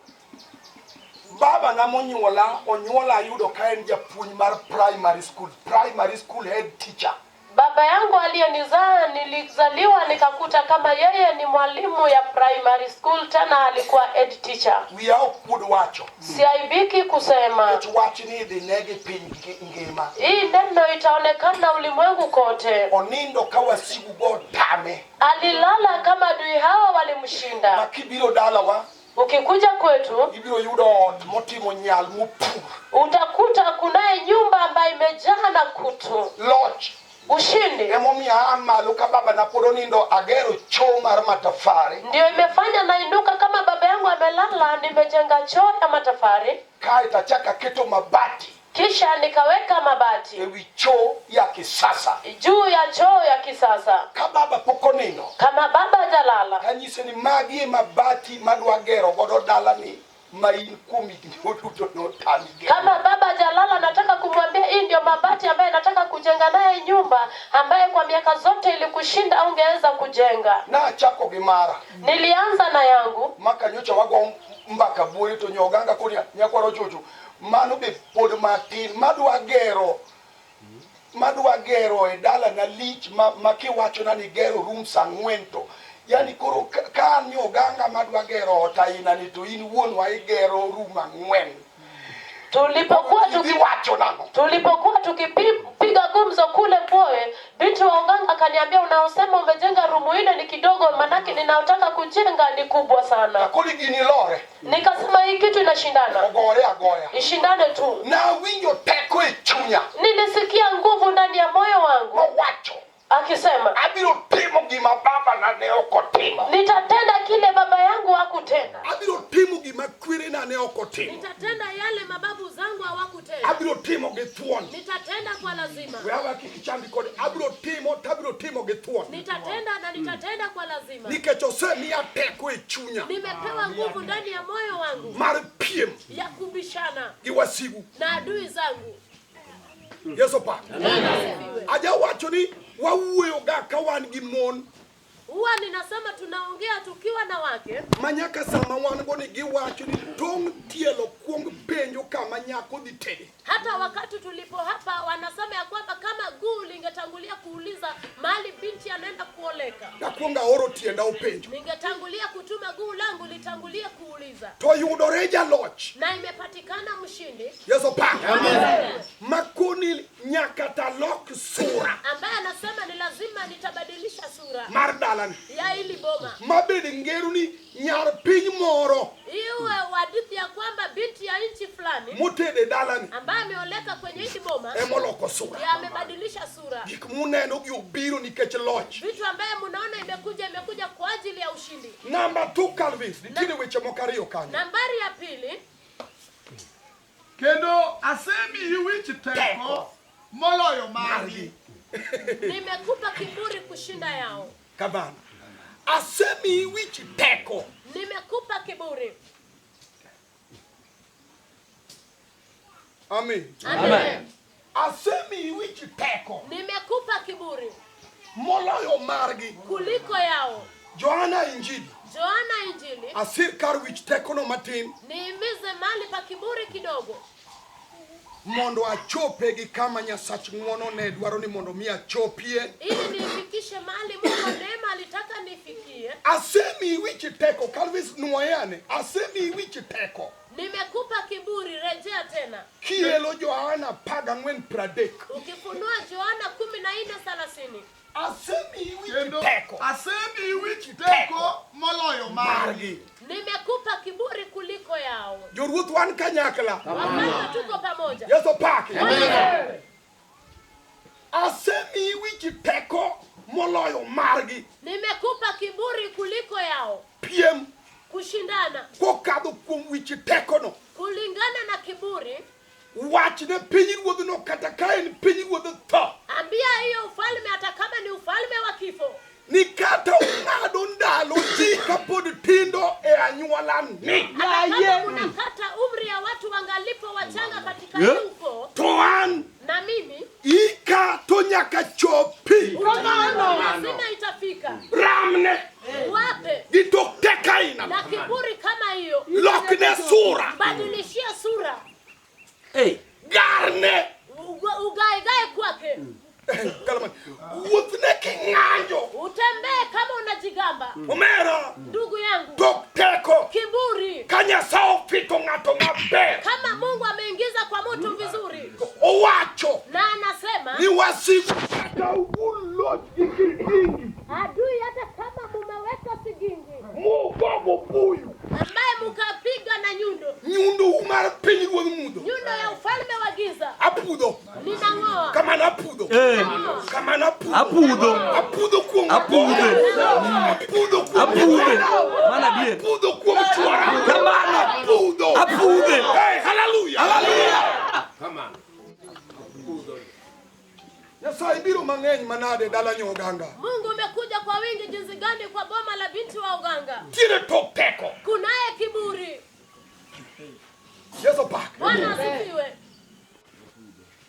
Baba na monyuola onyuola ayudo ka en japuonj mar primary school head teacher. Baba yangu aliyenizaa, nilizaliwa nikakuta kama yeye ni mwalimu ya primary school, tena alikuwa head teacher. Wiya ok kuod wacho Siaibiki kusema nikech wachni idhi negi piny ngima. Hii neno itaonekana ulimwengu kote. Onindo ka wasigu go tame. Alilala kama adui hawa Ma walimshinda. Kibiro dalawa Ukikuja kwetu ibiro yudo ot motimo nyal mopur. Utakuta kunaye nyumba ambayo imejaa na kutu. Loch Ushindi emomiyo aa malo ka baba na pod onindo agero choo mar matafari ndio imefanya nainuka kama baba yangu amelala, nimejenga choo ya matafari, kaeto achako aketo mabati kisha nikaweka mabati ewi choo ya kisasa. Juu ya choo ya kisasa. Ka baba pok onindo Kama baba hajalala, tanyise ni magi e mabati madwa gero godo dalani ma in kuom higni duto notami gero. Kama baba hajalala, nataka kumwambia hii ndio mabati ambaye nataka kujenga naye nyumba ambaye kwa miaka zote ilikushinda ungeweza kujenga. Nachako gi mara Nilianza na yangu maka nyocha wago mbaka buore to nyoganga koni nyakwaro chocho mano be pod matin madwa gero e dalana lich ma kiwachona ni gero rooms 4 to yani koro ka an nyoganga madwa gero ot aina ni to in wuonwa igero room 4 tulipokuwa tuki idhi wacho nang'o? Tulipokuwa tukipiga gumzo kule Mboe, binti wa Uganga akaniambia, unaosema umejenga rumu 4 ni kidogo, manake ninaotaka kujenga ni kubwa sana. Koro gini lore. Nikasema hii kitu inashindana, ogore agoya. Ishindane tu. Nawinjo teko e chunya Nilisikia nguvu ndani ya moyo wangu mowacho akisema, abiro timo gima baba na ne ok otimo. Nitatenda kile baba yangu hakutenda, Abiro timo gima kwerena ne ok otimo. Nitatenda yale mababu zangu hawakutenda, Abiro timo gi thuon. Nitatenda kwa lazima, We awa kik ichandi kode abiro timo to abiro timo gi thuon. Nitatenda na nitatenda kwa lazima. Nikech osemiya teko e chunya Nimepewa nguvu ndani ya moyo wangu mar piem ya kubishana gi wasigu. Na adui zangu. Yesu pak. Bwana asifiwe. Ajawacho ni wawuoyo ga ka wan gi mon Huwa ninasema tunaongea tukiwa na wake ma nyaka sama wan go ni giwacho ni tong' tielo kuong penjo kama nyako dhi tede. Hata wakati tulipo hapa wanasema ya kwamba kama guu lingetangulia kuuliza mahali binti anaenda kuoleka, Dakuong aoro tienda openjo. Ningetangulia kutuma guu langu litangulie kuuliza. To yudore jaloch. Na imepatikana mshindi Yesu pak. Makoni nyaka talok sura ambaye anasema ni lazima nitabadilisha sura mar dalani. Ya hili boma, Mabed ngero ni nyar piny moro iwe hadithi ya kwamba binti ya nchi fulani motede dalani ambaye ameoleka kwenye hili boma emoloko sura. Ya amebadilisha sura. Gik muneno gi obiro nikech loch. Vitu ambaye mnaona imekuja imekuja kwa ajili ya ushindi. Namba 2 Calvis, nitiere weche moko ariyo kanyo. Nambari ya pili, Kendo asemiyi wich teko moloyo margi. Nimekupa kiburi kushinda yao. Kamano. Asemiyi wich teko. Nimekupa kiburi. Amen. Amen. Asemiyi wich teko. Nimekupa kiburi moloyo margi. Kuliko yao. Johana Injili. Johana Injili. Asir kar wich teko no matin. Niimize mali pa kiburi kidogo. Mondo achope gi kama Nyasach ng'wono ne dwaro ni mondo mi achopie. Ili niifikishe mahali Mungu wa neema alitaka nifikie. Asemiyi wich teko, Calvis nuoyane. Asemiyi wich teko. Nimekupa kiburi, rejea tena. Kielo Johana 14:30. Ukifunua Johana 14:30. Asemiyi wich teko. Asemiyi wich teko moloyo margi. Nimekupa kiburi kuliko yao. Joruoth wan kanyakla. Wafalme tuko pamoja. Yesu paki. Amen. Asemiyi wich teko moloyo margi. Nimekupa kiburi kuliko yao. Piem. Kushindana. Kokadho kuom wich teko no. Kulingana na kiburi. Wachne piny ruodhno kata ka en piny ruodh tho. Ambia hiyo ufalme hata kama ni ufalme wa kifo. Ni kata ung'ado ndalo ji kapod tindo e anyuola ni. Hata kama unakata umri ya watu wangalipo wachanga katika ukoo. To an na mimi ika to nyaka chopi. Lazima itafika. Ramne. Wape. Gi tok teko aina. Na kiburi kama hiyo. Lokne sura. Badilishia sura. Hey. Garne. Ugaegae kwake. Wuothne king'anjo. Utembee kama unajigamba. Omera. Ndugu yangu. Tok teko. Kiburi. Ka Nyasaye ofito ng'ato maber. Kama Mungu ameingiza kwa mtu vizuri. Owacho. Na anasema. Ni wasigu kata uloch gi kigingi. Adui hata kama mumeweka sigingi. Mugogo buyu. Ambaye mukapiga na nyundo. Nyundo mar piny ruodh mudho. Nyundo ya ufalme wa giza. Apudho. Ninang'oa. Kamano apudho. Kamano apudho. Apudho. Apudho kuom Apudho. Apudho kuom Apudho. Mana dier. Apudho kuom chwara. Kamano. Apudho. Apudhe. Hey, hallelujah. Hallelujah. Kamano. Nyasaye biro mang'eny manade dala nyoganga. Mungu umekuja kwa wingi jinsi gani kwa boma la binti wa uganga. Tire tok teko. Kunaye kiburi. Yesu pak. Bwana asifiwe.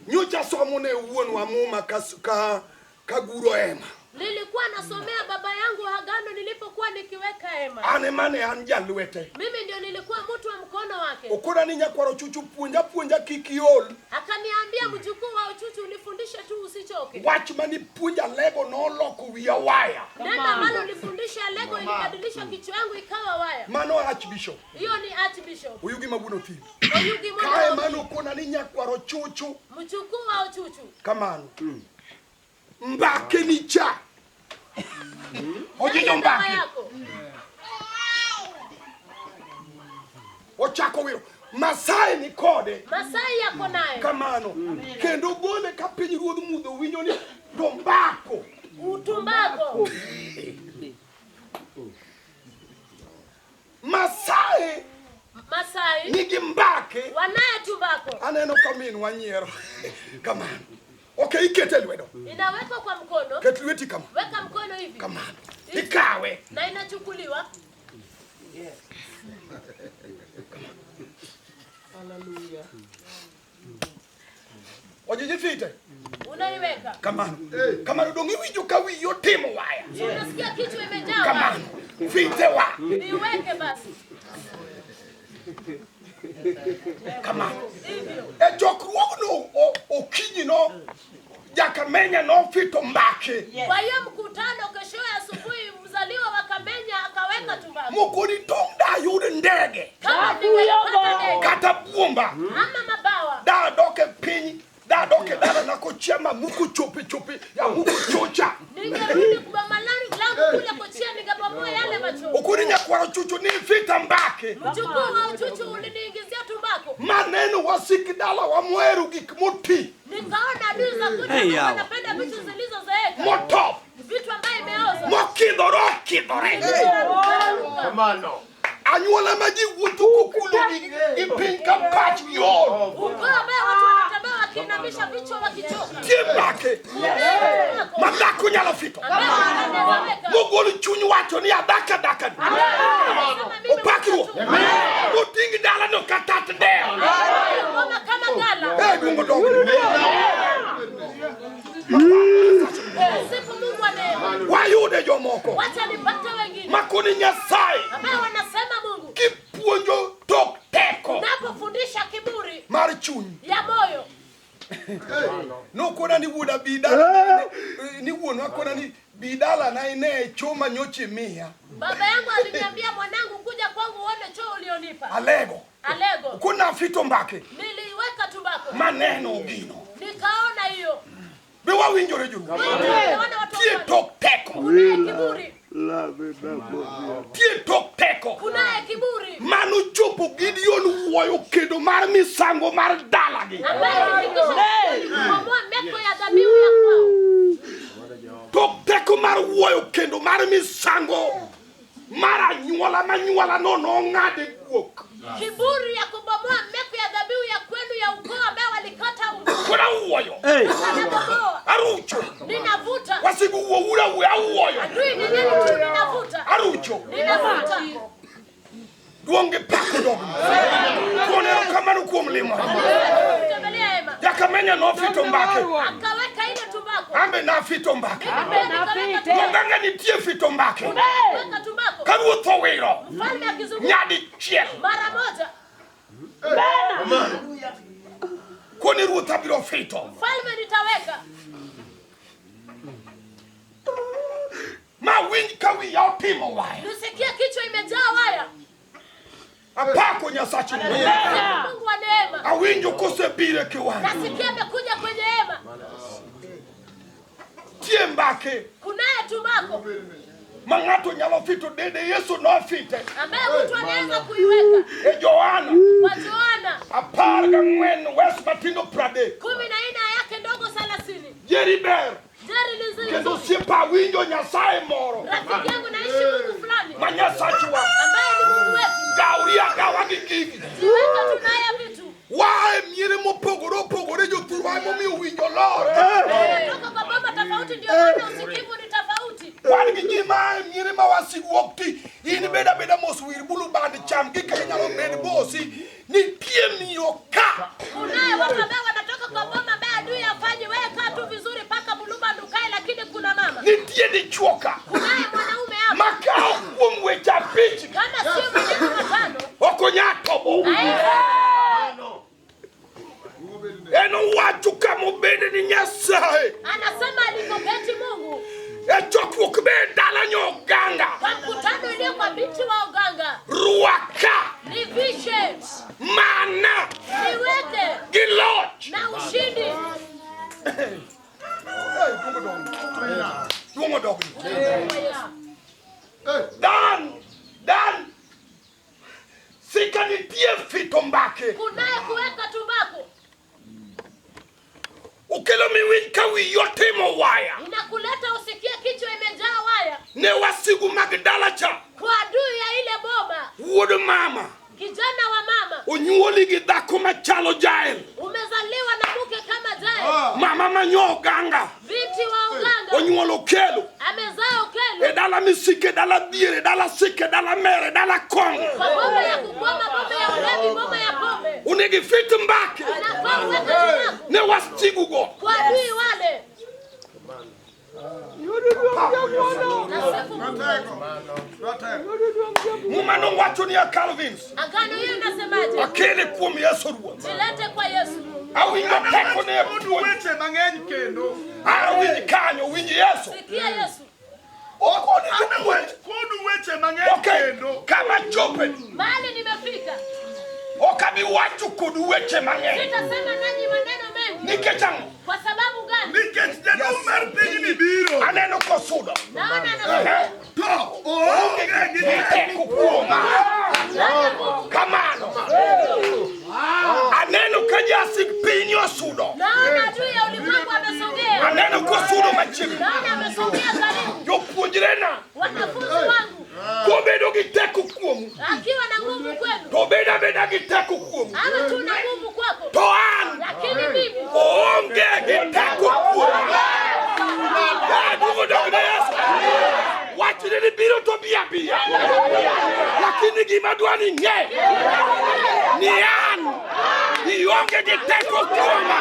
Nyocha somo ne wuonwa muma ka guro hema. Nilikuwa nasomea baba yangu agano nilipokuwa nikiweka hema. An mane an jalwete. Mimi ndio nilikuwa mtu wa mkono wake. Okona ni nyakwaro Chuchu puonja puonja kik iol. Akaniambia mjukuu wa Uchuchu unifundishe tu usichoke. Wach mani puonja lego noloko wiya waya. Neno ambalo nilifundisha lego ilibadilisha kichwa yangu ikawa waya. Mano Archbishop. Hiyo ni Archbishop. Oyugi Mabuno Thim. Oyugi Mabuno. Kae mano okona ni nyakwaro Chuchu. Mjukuu wa Uchuchu. Kamano. Mbake ni cha. Ojijo mbake. Ochako wiro. Masai ni kode. Masai yako naye. Kamano. Kendo gole ka piny ruodh mudho winjo ni tombako. Utumbako. Masai. Masai. Nigi mbake. Wanaye tumbako. Aneno ka min wanyiero. Kamano. Okay, ikete lwedo. Inawekwa kwa mkono. Ket lweti kama. Weka mkono hivi. Kamano. Ikawe. Na inachukuliwa. Yes. Hallelujah. Ojijifite. Unaiweka. Kamano. Kamano dongi winjo ka wiyi otimo waya. Unasikia kichwa imejaa. Kamano. Fite wa. Iweke basi. Kamano. E chokruogno okinyi no Jakamenya nofito mbake. Kwa hiyo mkutano kesho asubuhi mzaliwa wa Kamenya akaweka tumbako. Mokoni tong' da yud ndege. Kama ningepata ndege. Kata buomba. Ama mabawa. Da dok e piny, da dok e dala na kochia ma muku chopi chopi ya muku chocha. Ningerudi kwa malango kule kochia ningebomoa yale macho. Okoni nyakwaro Chuchu ni fita mbake. Mjukuu wa Uchuchu uliniingizia tumbako. Maneno wasik dala wa mweru gik moti. Nikaona adui za kwetu wanapenda vitu zilizo okidhore okidhore. Anyuola ma ji wuotho kokulo gi piny ka pach giol. Ukoo ambaye watu wanatembea wakiinamisha vichwa wakichoka. Tie mbake ma dhako nyalo fito. Ambaye wanaweka. Mogol chuny wacho ni adaka adaka ni. Opakruok. Oting dalano ka tat deo. Ngoma kama gala. Eh, duongo dogni. Sifu Mungu wa neema. Wayude jomoko Wacha nipate wengine makoni Nyasaye ambaye wanasema Mungu kipuonjo tok teko napofundisha kiburi mar chuny. ya moyo. Nokona ni wuoda bi dala ni wuonwa kona ni bi dalana ine cho manyocha imiya. Baba yangu aliniambia mwanangu, kuja kwangu uone choo ulionipa. Alego. Alego. Kona fito mbake Niliweka tumbako. maneno gino. Nikaona hiyo. Be wawinjore joruo. Nikaona watu Tie wa- tok teko. Kunaye kiburi. Tie tok teko. Kunaye kiburi. Mano chopo Gideon wuoyo kedo mar misango mar dalagi. Ambaye ilifikisha kubomoa meko ya dhabihu ya kwao. Tok teko mar wuoyo kendo mar misango mar anyuola manyuola no nong'ade guok. Kiburi ya kubomoa meko ya dhabihu ya kwenu ya ukoo ambaye walikata ungu. Koro awuoyo. Anabomoa. Arucho. Ninavuta. Wasigu wuo ura wuo awuoyo. Adui ni nini tu ninavuta. Arucho. Ninavuta. Duong' gi pak dogni. Kuon erokamano kuom limo. Kutembelea hema. Jakamenya nofito mbake. Akaweka ile tumbako. Ambe nafito mbake. Mimi pia nikaweka tumbako. Monganga nitie fito mbake. Weka tumbako. Ka ruoth owiro. Mfalme akizungumza Nyadichiel. mara moja. Koni ruoth abiro fito. Mfalme nitaweka. Ma winj ka wiya otimo waya. Nisikie kichwa imejaa waya. Apako Nyasachi. Sifu Mungu wa neema. Awinjo kosebiro e kiwanja. Nasikia amekuja kwenye hema. Tie mbake. Kunaye tumbako Ma ng'ato nyalo fito dede Yesu nofite. ambaye mtu anaweza kuiweka E Johana kwa Yohana 14 wes matindo 30. 14 yake ndogo 30. Jeri ber. Jeri ni nzuri. Kendo osiepa awinjo Nyasaye moro. Rafiki yangu naishi Mungu fulani Ma Nyasachwa. ambaye ni Mungu wetu. Gawri agawa gi gigi. Jiweka tunaye vitu. Waa e miere mopogore opogore jothurwa emomiyo winjo lore. Tunatoka kwa boma tofauti, ndio maana usikivu ni tofauti. Wan gi ji ma e miere ma wasigu ok ti. In bed abeda mos wir bulu band cham gi kaka nyalo bed bosi. Nitie miyo ka. Kunaye watu ambao wanatoka kwa boma ambaye adui hafanyi, wewe kaa tu vizuri paka buluma dukae, lakini kuna mama. Nitie dichuo ka. Kunaye mwanaume hapa Ma ka ok kuom weche abich kama sio maneno matano ok onya tobo. En owacho kamobede ni Nyasaye. anasema alikoketi Mungu E chokruok be e dala nyoganga. kwa mkutano iliyo kwa binti wa uganga, Rwaka nivishe mana niweke gi loch. na ushindi. Hey, duongo dogni. Duongo dogni. Dan, dan. Sika nitie fito mbake. Kunaye kuweka tumbako Okelo miwinj ka wiyi otimo waya. inakuleta usikie kichwa imejaa waya Ne wasigu mag dala cha. kwa adui ya ile boma. Wuod mama. Kijana wa mama, Onyuoli gi dhako machalo Jael. umezaliwa na mke kama Jael, Mama manyo oganga. binti wa uganga, Onyuolo Okelo. amezaa E Okelo dala misike, e dala dhier, e dala sik, e dala mer, e dala kong'o. kwa boma ya kukwama, boma ya ulevi, boma ya pombe. Onego ifit mbake. Unafaa uweke tumbako Ne wasigugo. kwa adui wale. Nasifu Mungu. Muma nowacho niya Calvins. Agano hiyo inasemaje? Akele kuom Yesu Ruoth. Jilete kwa Yesu. Awinjo teko ne Kodu puonj. weche mang'eny kendo. Awinj kanyo, winj Yesu. Sikia Yesu. Okoni jopuonj. Kodu weche mang'eny Okay, kendo. kama chope. Mahali nimefika, Ok abi wacho kodu weche mang'eny. sitasema nanyi maneno mengi. Nikech ang'o? Kwa sababu gani? Nikech jaduong' mar pinyni biro. Aneno kosudo. Naona anakuja. To oonge gi Teko kuoma. Kamano. Aneno ka ja jasik piny osudo. Naona adui ya ulimwengu amesogea. Aneno kosudo machiegni. Naona amesogea karibu. Jopuonjrena Wanafunzi wangu kobedo gi teko kuomu akiwa na nguvu kwenu, to obed abeda gi teko kuomu ama tu na nguvu kwako, to an lakini mimi oonge gi teko kuoma. Duogo dog ne Yesu. Wachne ni biro to bi abiya. Lakini gima dwa ni ing'e ni an ionge gi teko kuoma.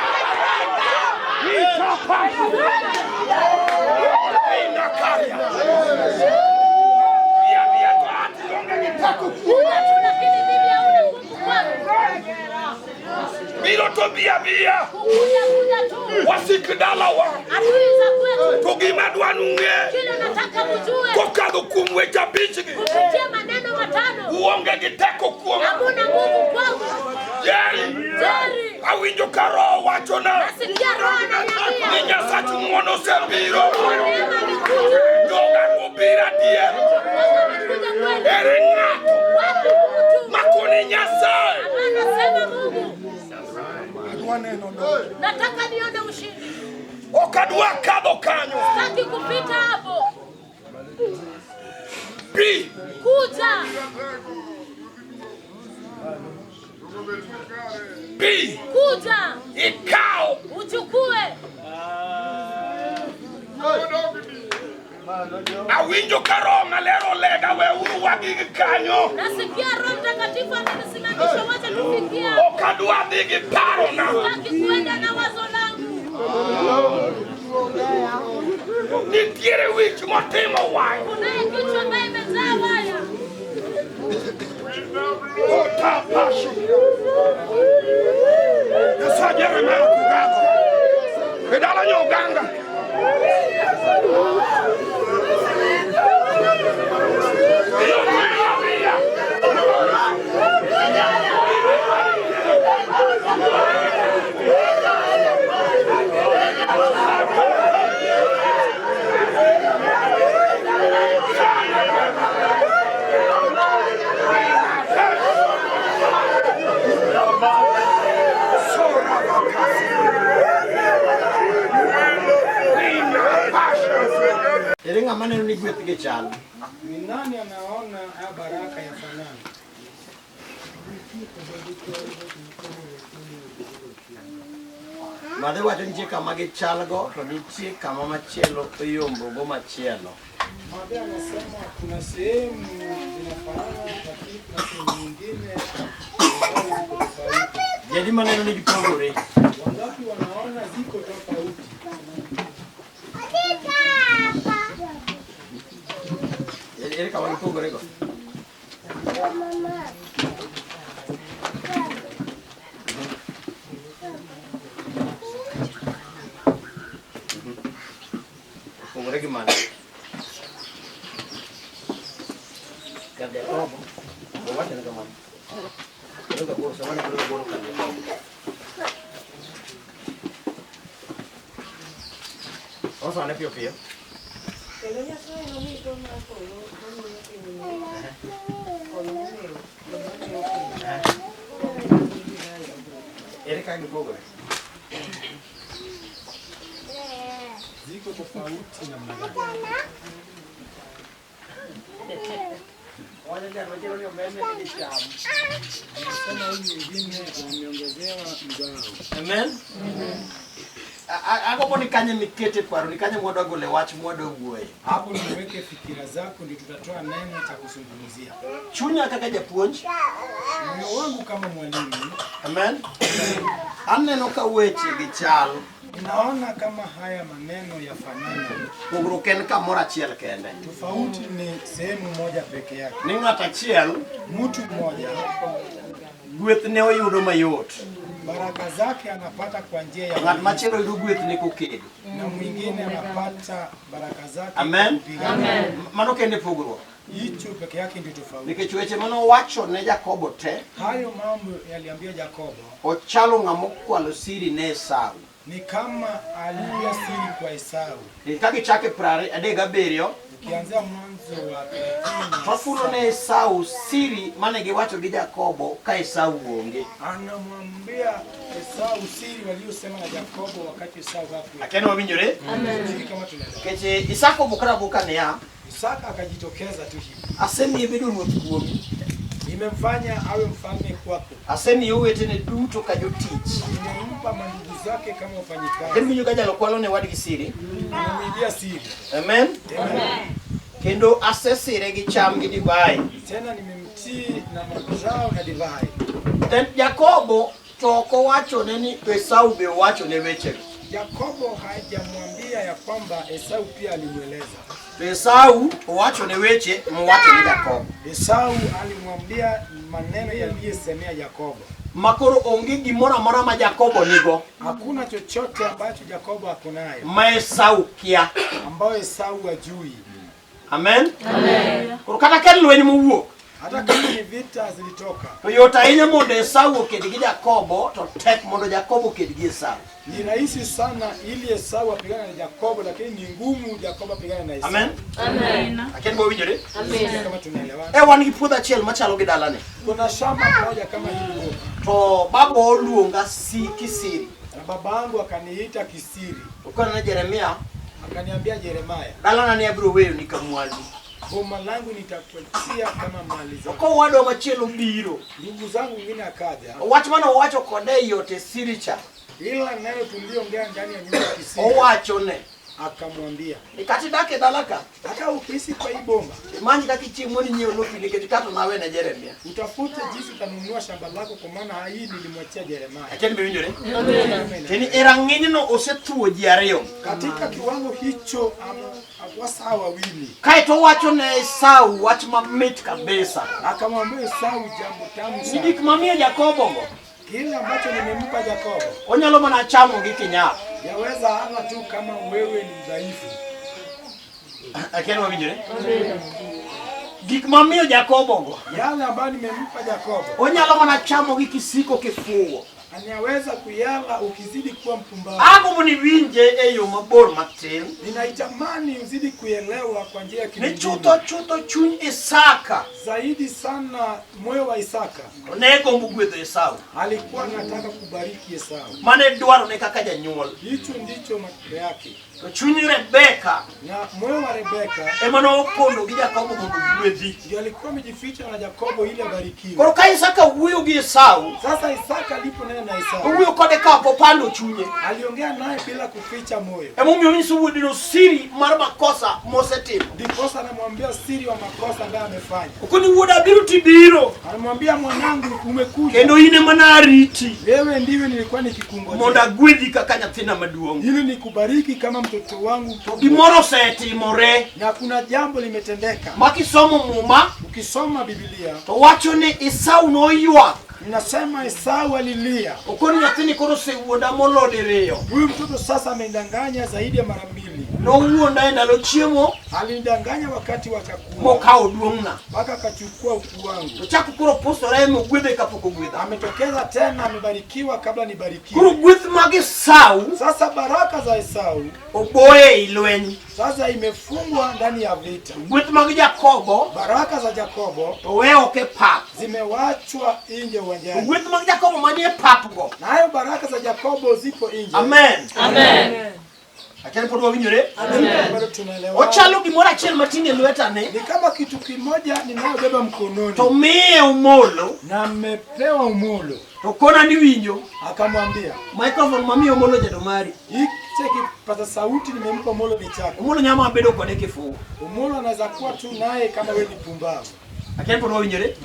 Itapashu. Inakaria. Bi abiya to an ionge gi teko kuoma. tu, lakini mimi hauna nguvu kwangu. Biro to bi abiya. Kukuja kuja tu, Wasik dalawa. adui za kwetu. To gima dwa nung'e Kile nataka mjue kokadho kuom weche abichgi kupitia maneno matano, uonge gi teko kuoma. hamuna nguvu kwangu. Jerry, Jerry, awinjo ka Roho wachona nasikia Roho ni ananiambia Nyasach ng'wono osebiro. neema imekuja, Joga obiro adier. Mungu amekuja kweli. Ere ng'ato Wapi mtu makoni Nyasaye. ambaye anasema Mungu, Adwa neno donjo. nataka nione ushindi, Ok adwa kadho kanyo. sitaki kupita hapo. Bi Kuja, bi kuja, ikaw uchukue. Awinjo ka Roho Maler olega weuru wagig kanyo. Nasikia Roho Mtakatifu amenisimamisha, wacha tufikie hapo. Ok adwa dhi gi parona. Sitaki kuenda na wazo langu. Nitiere wich motimo wang'. Kunaye kichwa ambaye imejaa waya. Otapashu. Nyasaye Jeremiah Kugago. E dala nyo oganga. Iyo miya miya. Ere ng'ama neno ni gweth gi chal? Ni nani anaona haya baraka ya fanana? Madhe wacho nitie kama gichalgo to nitie kama machielo oyombogo machielo. Madhe anasema kuna sehemu zinafanana, lakini kuna sehemu nyingine ambazo ziko tofauti. Jadi maneno ni gipogore. Wangapi wanaona ziko tofauti? Ere kama gipogore go? Opogore gi mane? Kar Jakobo, owacho ni kamano. Koro gaboro, samani koro gaboro kar Jakobo. Osane piyo piyo. Kendo Nyasaye nomi joma polo mamiyo piny ng'ich, kod momew, kod mamiyo piny, kod divai mogundho. Ere kaka gipogore? Ziko tofauti namna gani? Owacho ni machielo ni omedne gi cham. Anasema huyu mwingine wameongezewa mgao. Amen. Agombo ni kanye mikete paro, ni kanye mwadwa gole wach mwadwa wuoye. Hapo niweke fikira zako, ndio tutatoa neno cha kuzungumzia. Chunya kaka japuonj. Moyo wangu kama mwalimu, Amen. Aneno ka weche gi chal. ninaona kama haya maneno yafanana. Pogruok en kamoro achiel kende. Tofauti ni sehemu moja peke yake. Ni ng'at achiel Mtu mmoja gweth ne oyudo mayot. baraka zake anapata kwa njia ya Ng'at machielo yudo gweth ne kokedo. na mwingine anapata baraka zake Amen. kupigana. Mano kende pogruok. Hicho peke yake ndio tofauti. Nikech weche manowacho ne Jakobo te, Hayo mambo yaliambia Yakobo ochalo ng'ama okwalo siri ne Esau. ni kama aliibia siri kwa Esau. Nikech ka gichako e 37, Ukianzia Mwanzo wa Tofulo ne Esau siri mane giwacho gi Jakobo ka Esau onge. Anamwambia Esau siri waliosema na Yakobo wakati Esau hakuwepo. Akia ni wawinjore? Sijui kama tunaelewa. Nikech Isaka obukore abuka niya, Isaka akajitokeza tu hivi. Asemiye bedo ruoth kuomi. Nimemfanya awe mfalme kwako. Asemiyo owetene duto ka jotich. Nimempa mandugu zake kama wafanyikazi. En winjo ka jalo kwalo ne wadgi siri. Nimemwibia siri. Amen. Amen. Kendo asesire gi cham gi divai. Tena nimemtii na mazao na divai. Then Jakobo to ok owachone ni Esau be owachone wechego. Yakobo hajamwambia ya kwamba Esau pia alimweleza. To Esau owachone weche mowacho ne Jakobo. Esau alimwambia maneno yaliyosemea Yakobo. Makoro onge gimoro amora ma Jakobo nigo Hakuna chochote ambacho Yakobo ako nayo ma Esau kia. ambayo Esau hajui. Amen. Koro kata ka en lweny mowuok Hata kama ni vita zilitoka, to yot ahinya mondo Esau oked gi Jakobo to tek mondo Jakobo oked gi Esau. ni rahisi sana ili Esau apigane na Yakobo, lakini ni ngumu Yakobo apigane na Esau. Amen. Akia ni wawinjore? Sijui kama tunaelewana. E wan gi puodho achiel machalo gi dalani. Kuna shamba moja kama hili huko, To baba oluonga si kisiri. na babangu akaniita kisiri, To kone ne Jeremia, akaniambia Yeremaya, dalana ni abiro weyo ni ka mwandu. boma langu nitakuachia kama mali To zako. kowadwa machielo biro, Ndugu zangu wengine akaja, wach mane owacho kode e yot e siri cha, ila neno tuliongea ndani ya nyumba ya kisiri, owachone akamwambia ni kata idak e dala ka, hata ukiishi kwa hii boma imany kaka ichiemo ni nyiewo lopi nikech kato nawe ne Jeremia. utafute jinsi utanunua shamba lako, kwa maana hii nilimwachia Yeremaya. Akia ni be winjore? Teni e rang'inyno osethuwo ji ariyo. Katika kiwango hicho wasaa wawili, Kaeto owacho ne Esau wach mamit kabisa. akamwambia Esau jambo tamu Ni sana, gik mamiyo Jakobo go, kile ambacho nimempa Yakobo onyalo mana chamo gi kinyap. yaweza ala tu kama wewe ni mdhaifu. Akia ni wawinjore? Gik mamiyo Jakobo go, Yale ambayo nimempa Yakobo onyalo mana chamo gi kisiko kifuwo. anaweza kuyala ukizidi kuwa mpumbavu. Agombo ni winje e yo mabor matin. Ninaitamani uzidi kuelewa kwa njia ya Ni kimingine chutho chutho chuny Isaka zaidi sana. Moyo wa Isaka to ne gombo gwedho Esau. alikuwa anataka kubariki Esau, Mane dwarone kaka janyuol. hicho ndicho matendo yake. To chuny Rebeka Na moyo wa Rebeka ema nopondo gi Jakobo mondo ogwedhi. ndio alikuwa amejificha na Yakobo ili abarikiwe. Koro ka Isaka wuoyo gi Esau, Sasa Isaka aliponena na Esau owuoyo kode ka ok opando chunye. aliongea naye bila kuficha moyo, Emomiyo onyiso wuodeno siri mar makosa mosetimo. ndiposa anamwambia siri wa makosa ambayo amefanya. Okoni wuoda biro tibiro, Anamwambia mwanangu, umekuja kendo in ema nariti wewe, ndiwe nilikuwa mondo nikikungojea agwedhi kaka nyathina maduong'. ili nikubariki kama mtoto wangu To gimoro osetimore na kuna jambo limetendeka. ma kisomo Muma Ukisoma Biblia to wacho ni Esau noywak. inasema Esau alilia, Okoni nyathini koro osewuonda molo diriyo. huyu mtoto sasa amenidanganya zaidi ya mara mbili. Nowuonda e ndalo chiemo Alinidanganya wakati wa chakula mokawo duong'na. mpaka akachukua ukuu wangu. To chako koro pusore mogwedhe kapok ogwedha. Ametokeza tena, amebarikiwa kabla Koro nibarikiwe. gweth mag Esau Sasa baraka za Esau oboye ei lweny. sasa imefungwa ndani ya vita. Gweth mag Jakobo Baraka za Yakobo to we ok e pap. zimewachwa nje To uwanjani, gweth mag Jakobo manie pap go. nayo baraka za Yakobo zipo nje. Amen. Achiel pod wawinjore? Bado tunaelewa. Ochalo gimoro achiel matin e lwetani Ni kama kitu kimoja ninayobeba mkononi to miye Omolo na mmepewa Omolo. to kona ni winjo Akamwambia microphone mamiyo Omolo jado mari. hichi kipaza sauti nimempa Omolo ni chako. Omolo nyama bedo kode kifuwo. Omolo anaweza kuwa tu naye kama wewe ni pumbavu. Achiel pod wawinjore?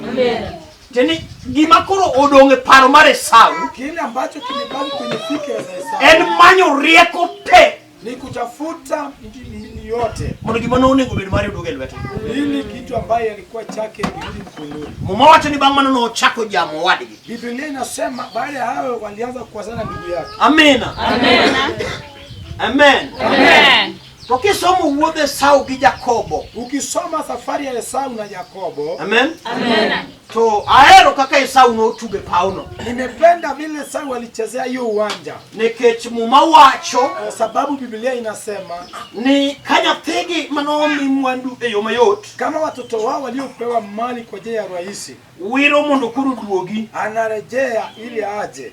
Teni gima koro odong' e paro mar Esau Kile ambacho kimebaki kwenye fikra za Esau en manyo rieko te ni kutafuta yote mondo gima nonego bed mare oduog e lwete. ili kitu ambaye alikuwa chake kirudi mkononi. Muma wacho ni bang' mano nochako jamo owadgi. Biblia inasema baada ya hayo walianza kuwasana ndugu yake. Amina. Amen. Amen. To kisomo wuodh Esau gi Jakobo. Ukisoma safari ya Esau na Yakobo, Amen. Amen. To ahero kaka Esau notugo e pawno. Nimependa vile Esau alichezea hiyo uwanja. Nikech Muma wacho kwa sababu Biblia inasema ni ka nyathigi manomi mwandu e yo mayot, kama watoto wao waliopewa mali kwa njia ya rahisi, wiro mondo koro duogi, anarejea ili aje,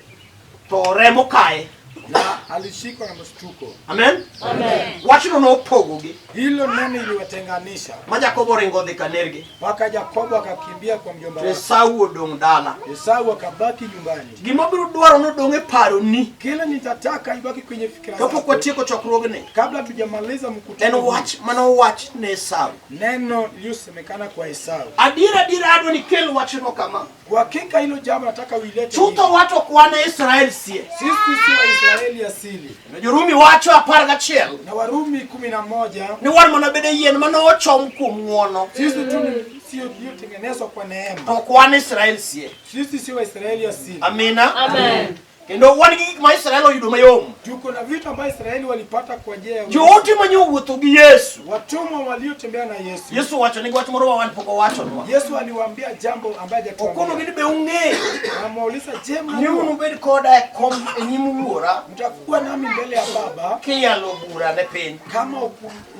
to remo kaye. Na alishikwa na mshtuko. Amen. Amen. Wachno nopogogi. Hilo neno iliwatenganisha Ma Jakobo oringo odhi ka nergi. mpaka Yakobo akakimbia kwa mjomba To wake. Esau odong' dala. Esau akabaki nyumbani. Gima biro dwaro nodong' e paroni. Kile nitataka ibaki kwenye fikira Kapok zako. watieko chokruogni, Kabla tujamaliza mkutano en huu, wach manowach ne Esau. neno iliyosemekana kwa Esau. Adier adier adwa ni kel wachno kama. Kwa hakika hilo jambo nataka uilete. Chutho hivi. wach ok wan e Israel sie. Sisi si Waisraeli asili. Jorumi wacho 11 Na Warumi 11 ni wan mana bede yien manochom kuom ng'uono. sisi tu ni sio iliyotengenezwa kwa neema. To ok wan Israel sie. Sisi si Waisraeli asili. Amina. Amen. Kendo wan gi gik ma Israel oyudo mayom. Tuko na vitu ambavyo Israeli walipata kwa njia ya Joote manye owuotho gi Yesu. watumwa waliotembea na Yesu. Yesu owacho negi wach moro ma wan pok owachonwa. Yesu aliwaambia jambo ambaye Okonogi hajatuambia. ni be ung'eyo Anamwauliza, je, ni mnajua unubed koda e kom e nyim wuora mtakuwa nami mbele ya Baba kiyalo bura ne piny. kama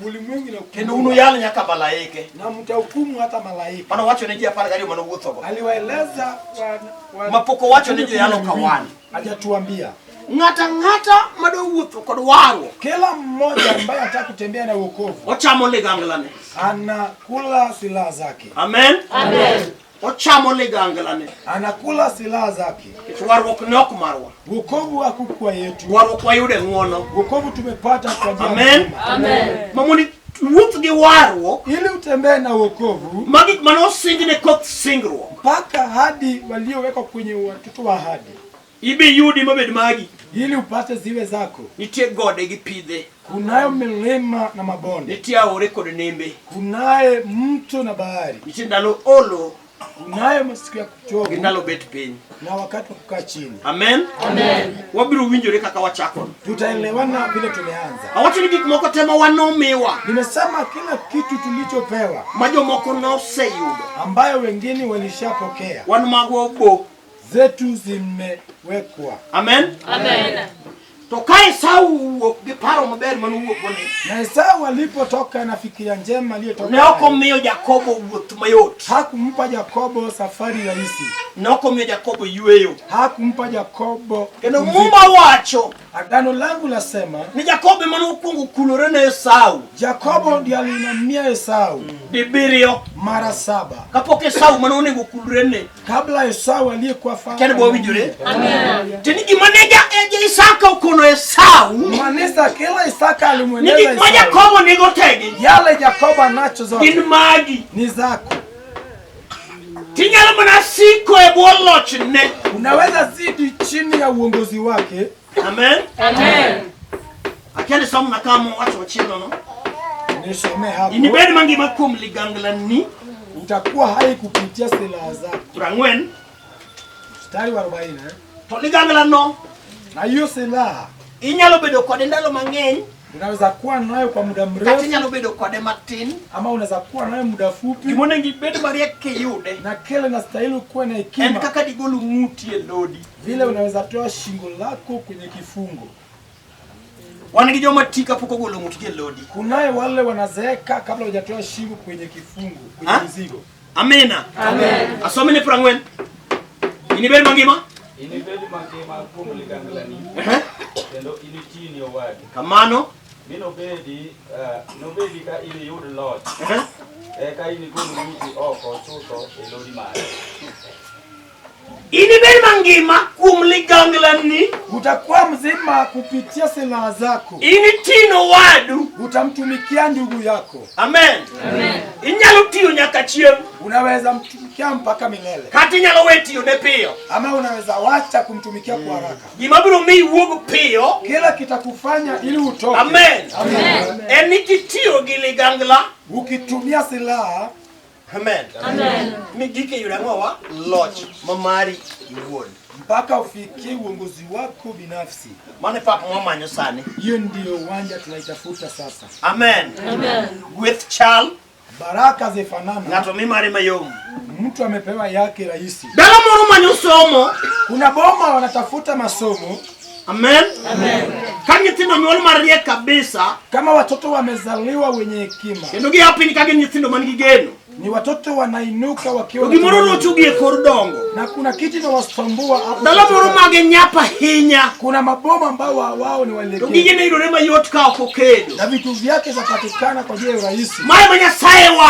ulimwengu na Kendo unuyal nyaka malaike. na mtahukumu hata malaika. Mano wacho ne ji 12 manowuothogo. Aliwaeleza Mapok owacho ni joyalo ka wan. Hajatuambia. Ng'ata ang'ata madwa wuotho kod warruok Kila mmoja ambaye anataka kutembea na wokovu ochamo liganglane. anakula silaha zake. Amen. Amen. Ochamo liganglane. Anakula silaha zake. Nikech warruok ne ok marwa. Wokovu hakukuwa yetu. Warruok wayudo e ng'uono. Wokovu tumepata kwa njia ya Amen. neema. Amen. Ma mondo iwuoth gi warruok Ili utembee na wokovu ma gik mane osing ne koth singruok mpaka hadi waliowekwa kwenye watoto wa ahadi, ibi yudi mabed magi. ili upate ziwe zako. Nitie gode gi pidhe, Kunayo milima na mabonde, nitie aore kod nembe, kunaye mto na bahari, nitie ndalo olo kunayo masiku ya gi kuchovu ndalo bet piny. na wakati wa kukaa chini. Amen. Amen. Wabiro winjore kaka wachako. Tutaelewana vile tumeanza. Awacho ni gik moko te ma wan nomiwa Nimesema kila kitu tulichopewa ma jomoko noseyudo ambayo wengine walishapokea, wan magwa obo. zetu zimewekwa. Amen. Amen. To ka Esau owuok gi paro maber manowuok go ni Na Esau alipotoka na fikira njema aliyotoka ne ok nayo, omiyo Jakobo wuoth mayot, hakumpa Yakobo safari rahisi, ne ok omiyo Jakobo yueyo. hakumpa Yakobo Kendo pumziko. Muma wacho Agano langu lasema ni Jakobo ema nokwongo kulore ne Esau Yakobo ndiye aliinamia Esau dibiriyo mara 7 kapok Esau mane onego kulre ne. kabla Esau aliyekuwa fa Kendo bo winjore? Amen. Tini gima ne Isaka okono Esau Maanisha kila Isaka ni alimweleza gik ma Esau Jakobo nigo tegi yale Yakobo anacho zote gin magi. ni zako. Tinyalo mana siko e bwo lochne. Unaweza zidi chini ya uongozi wake. Amen. Amen. Akia ni somna kama wacho machielo no. Nisomee hapo, Inibed mangima kuom liganglani utakuwa hai kupitia silaha zako. 40 Mstari wa 40 eh? to liganglano Na hiyo silaha inyalo bedo kode ndalo mang'eny unaweza kuwa nayo kwa muda kata mrefu inyalo bedo kode matin. ama unaweza kuwa nayo muda fupi, Gimonego ibed mariek kiyude na kile nastahili kuwa na en hekima kaka digol ng'uti e lodi. vile unaweza toa shingo lako kwenye kifungo. Wan gi joma ti kapok ogolo ng'utgi e lodi. Kunaye wale wanazeeka kabla hujatoa shingo kwenye kifungo, kwenye Ha? mizigo. Amina. Amen. Asome ni 40. Inibed mangima? Inibed mangima kuom liganglani kendo initini owadu. Kamano. Mi nobedi, nobedi ka iniyud loch eka inigol ng'uti oko chutho e lodi mare. Inibed mangima kuom liganglani. Utakuwa mzima kupitia silaha zako, Initino wadu. utamtumikia ndugu yako, Amen. Amen. Inyalo tiyo nyaka chieng' unaweza mtumikia mpaka milele, kata inyalo we tiyo ne piyo. ama unaweza wacha kumtumikia kwa haraka. Gima biro miyi iwuog piyo Kila kitakufanya ili utoke. Amen. Amen. En ni kitiyo gi ligangla. Ukitumia silaha Amen. Amen. Mi gike yudo ang'owa? Loch ma mari iwuon. mpaka ufikie uongozi wako binafsi. Mano e pap mwamanyo sani. Hiyo ndiyo uwanja tunaitafuta sasa. Amen. Amen. Gweth chal Baraka zifanana, ng'ato mi mare mayom. Mtu amepewa yake rahisi. Dala moro manyo somo. Kuna boma wanatafuta masomo. Amen. Amen. Ka nyithindo nyuol mariek kabisa. Kama watoto wamezaliwa wenye hekima. Kendo gia piny ka gin nyithindo man gi geno. Ni watoto wanainuka wakiwa To gimoro rochogi e kor dongo. Na kuna kitu inawasumbua hapo. Dala moro mage nyap ahinya. Kuna maboma ambao wao ni To walegevu. gigene yudore mayot ka ok okedo. Na vitu vyake zapatikana kwa njia ya urahisi. Mae ma Nyasaye wa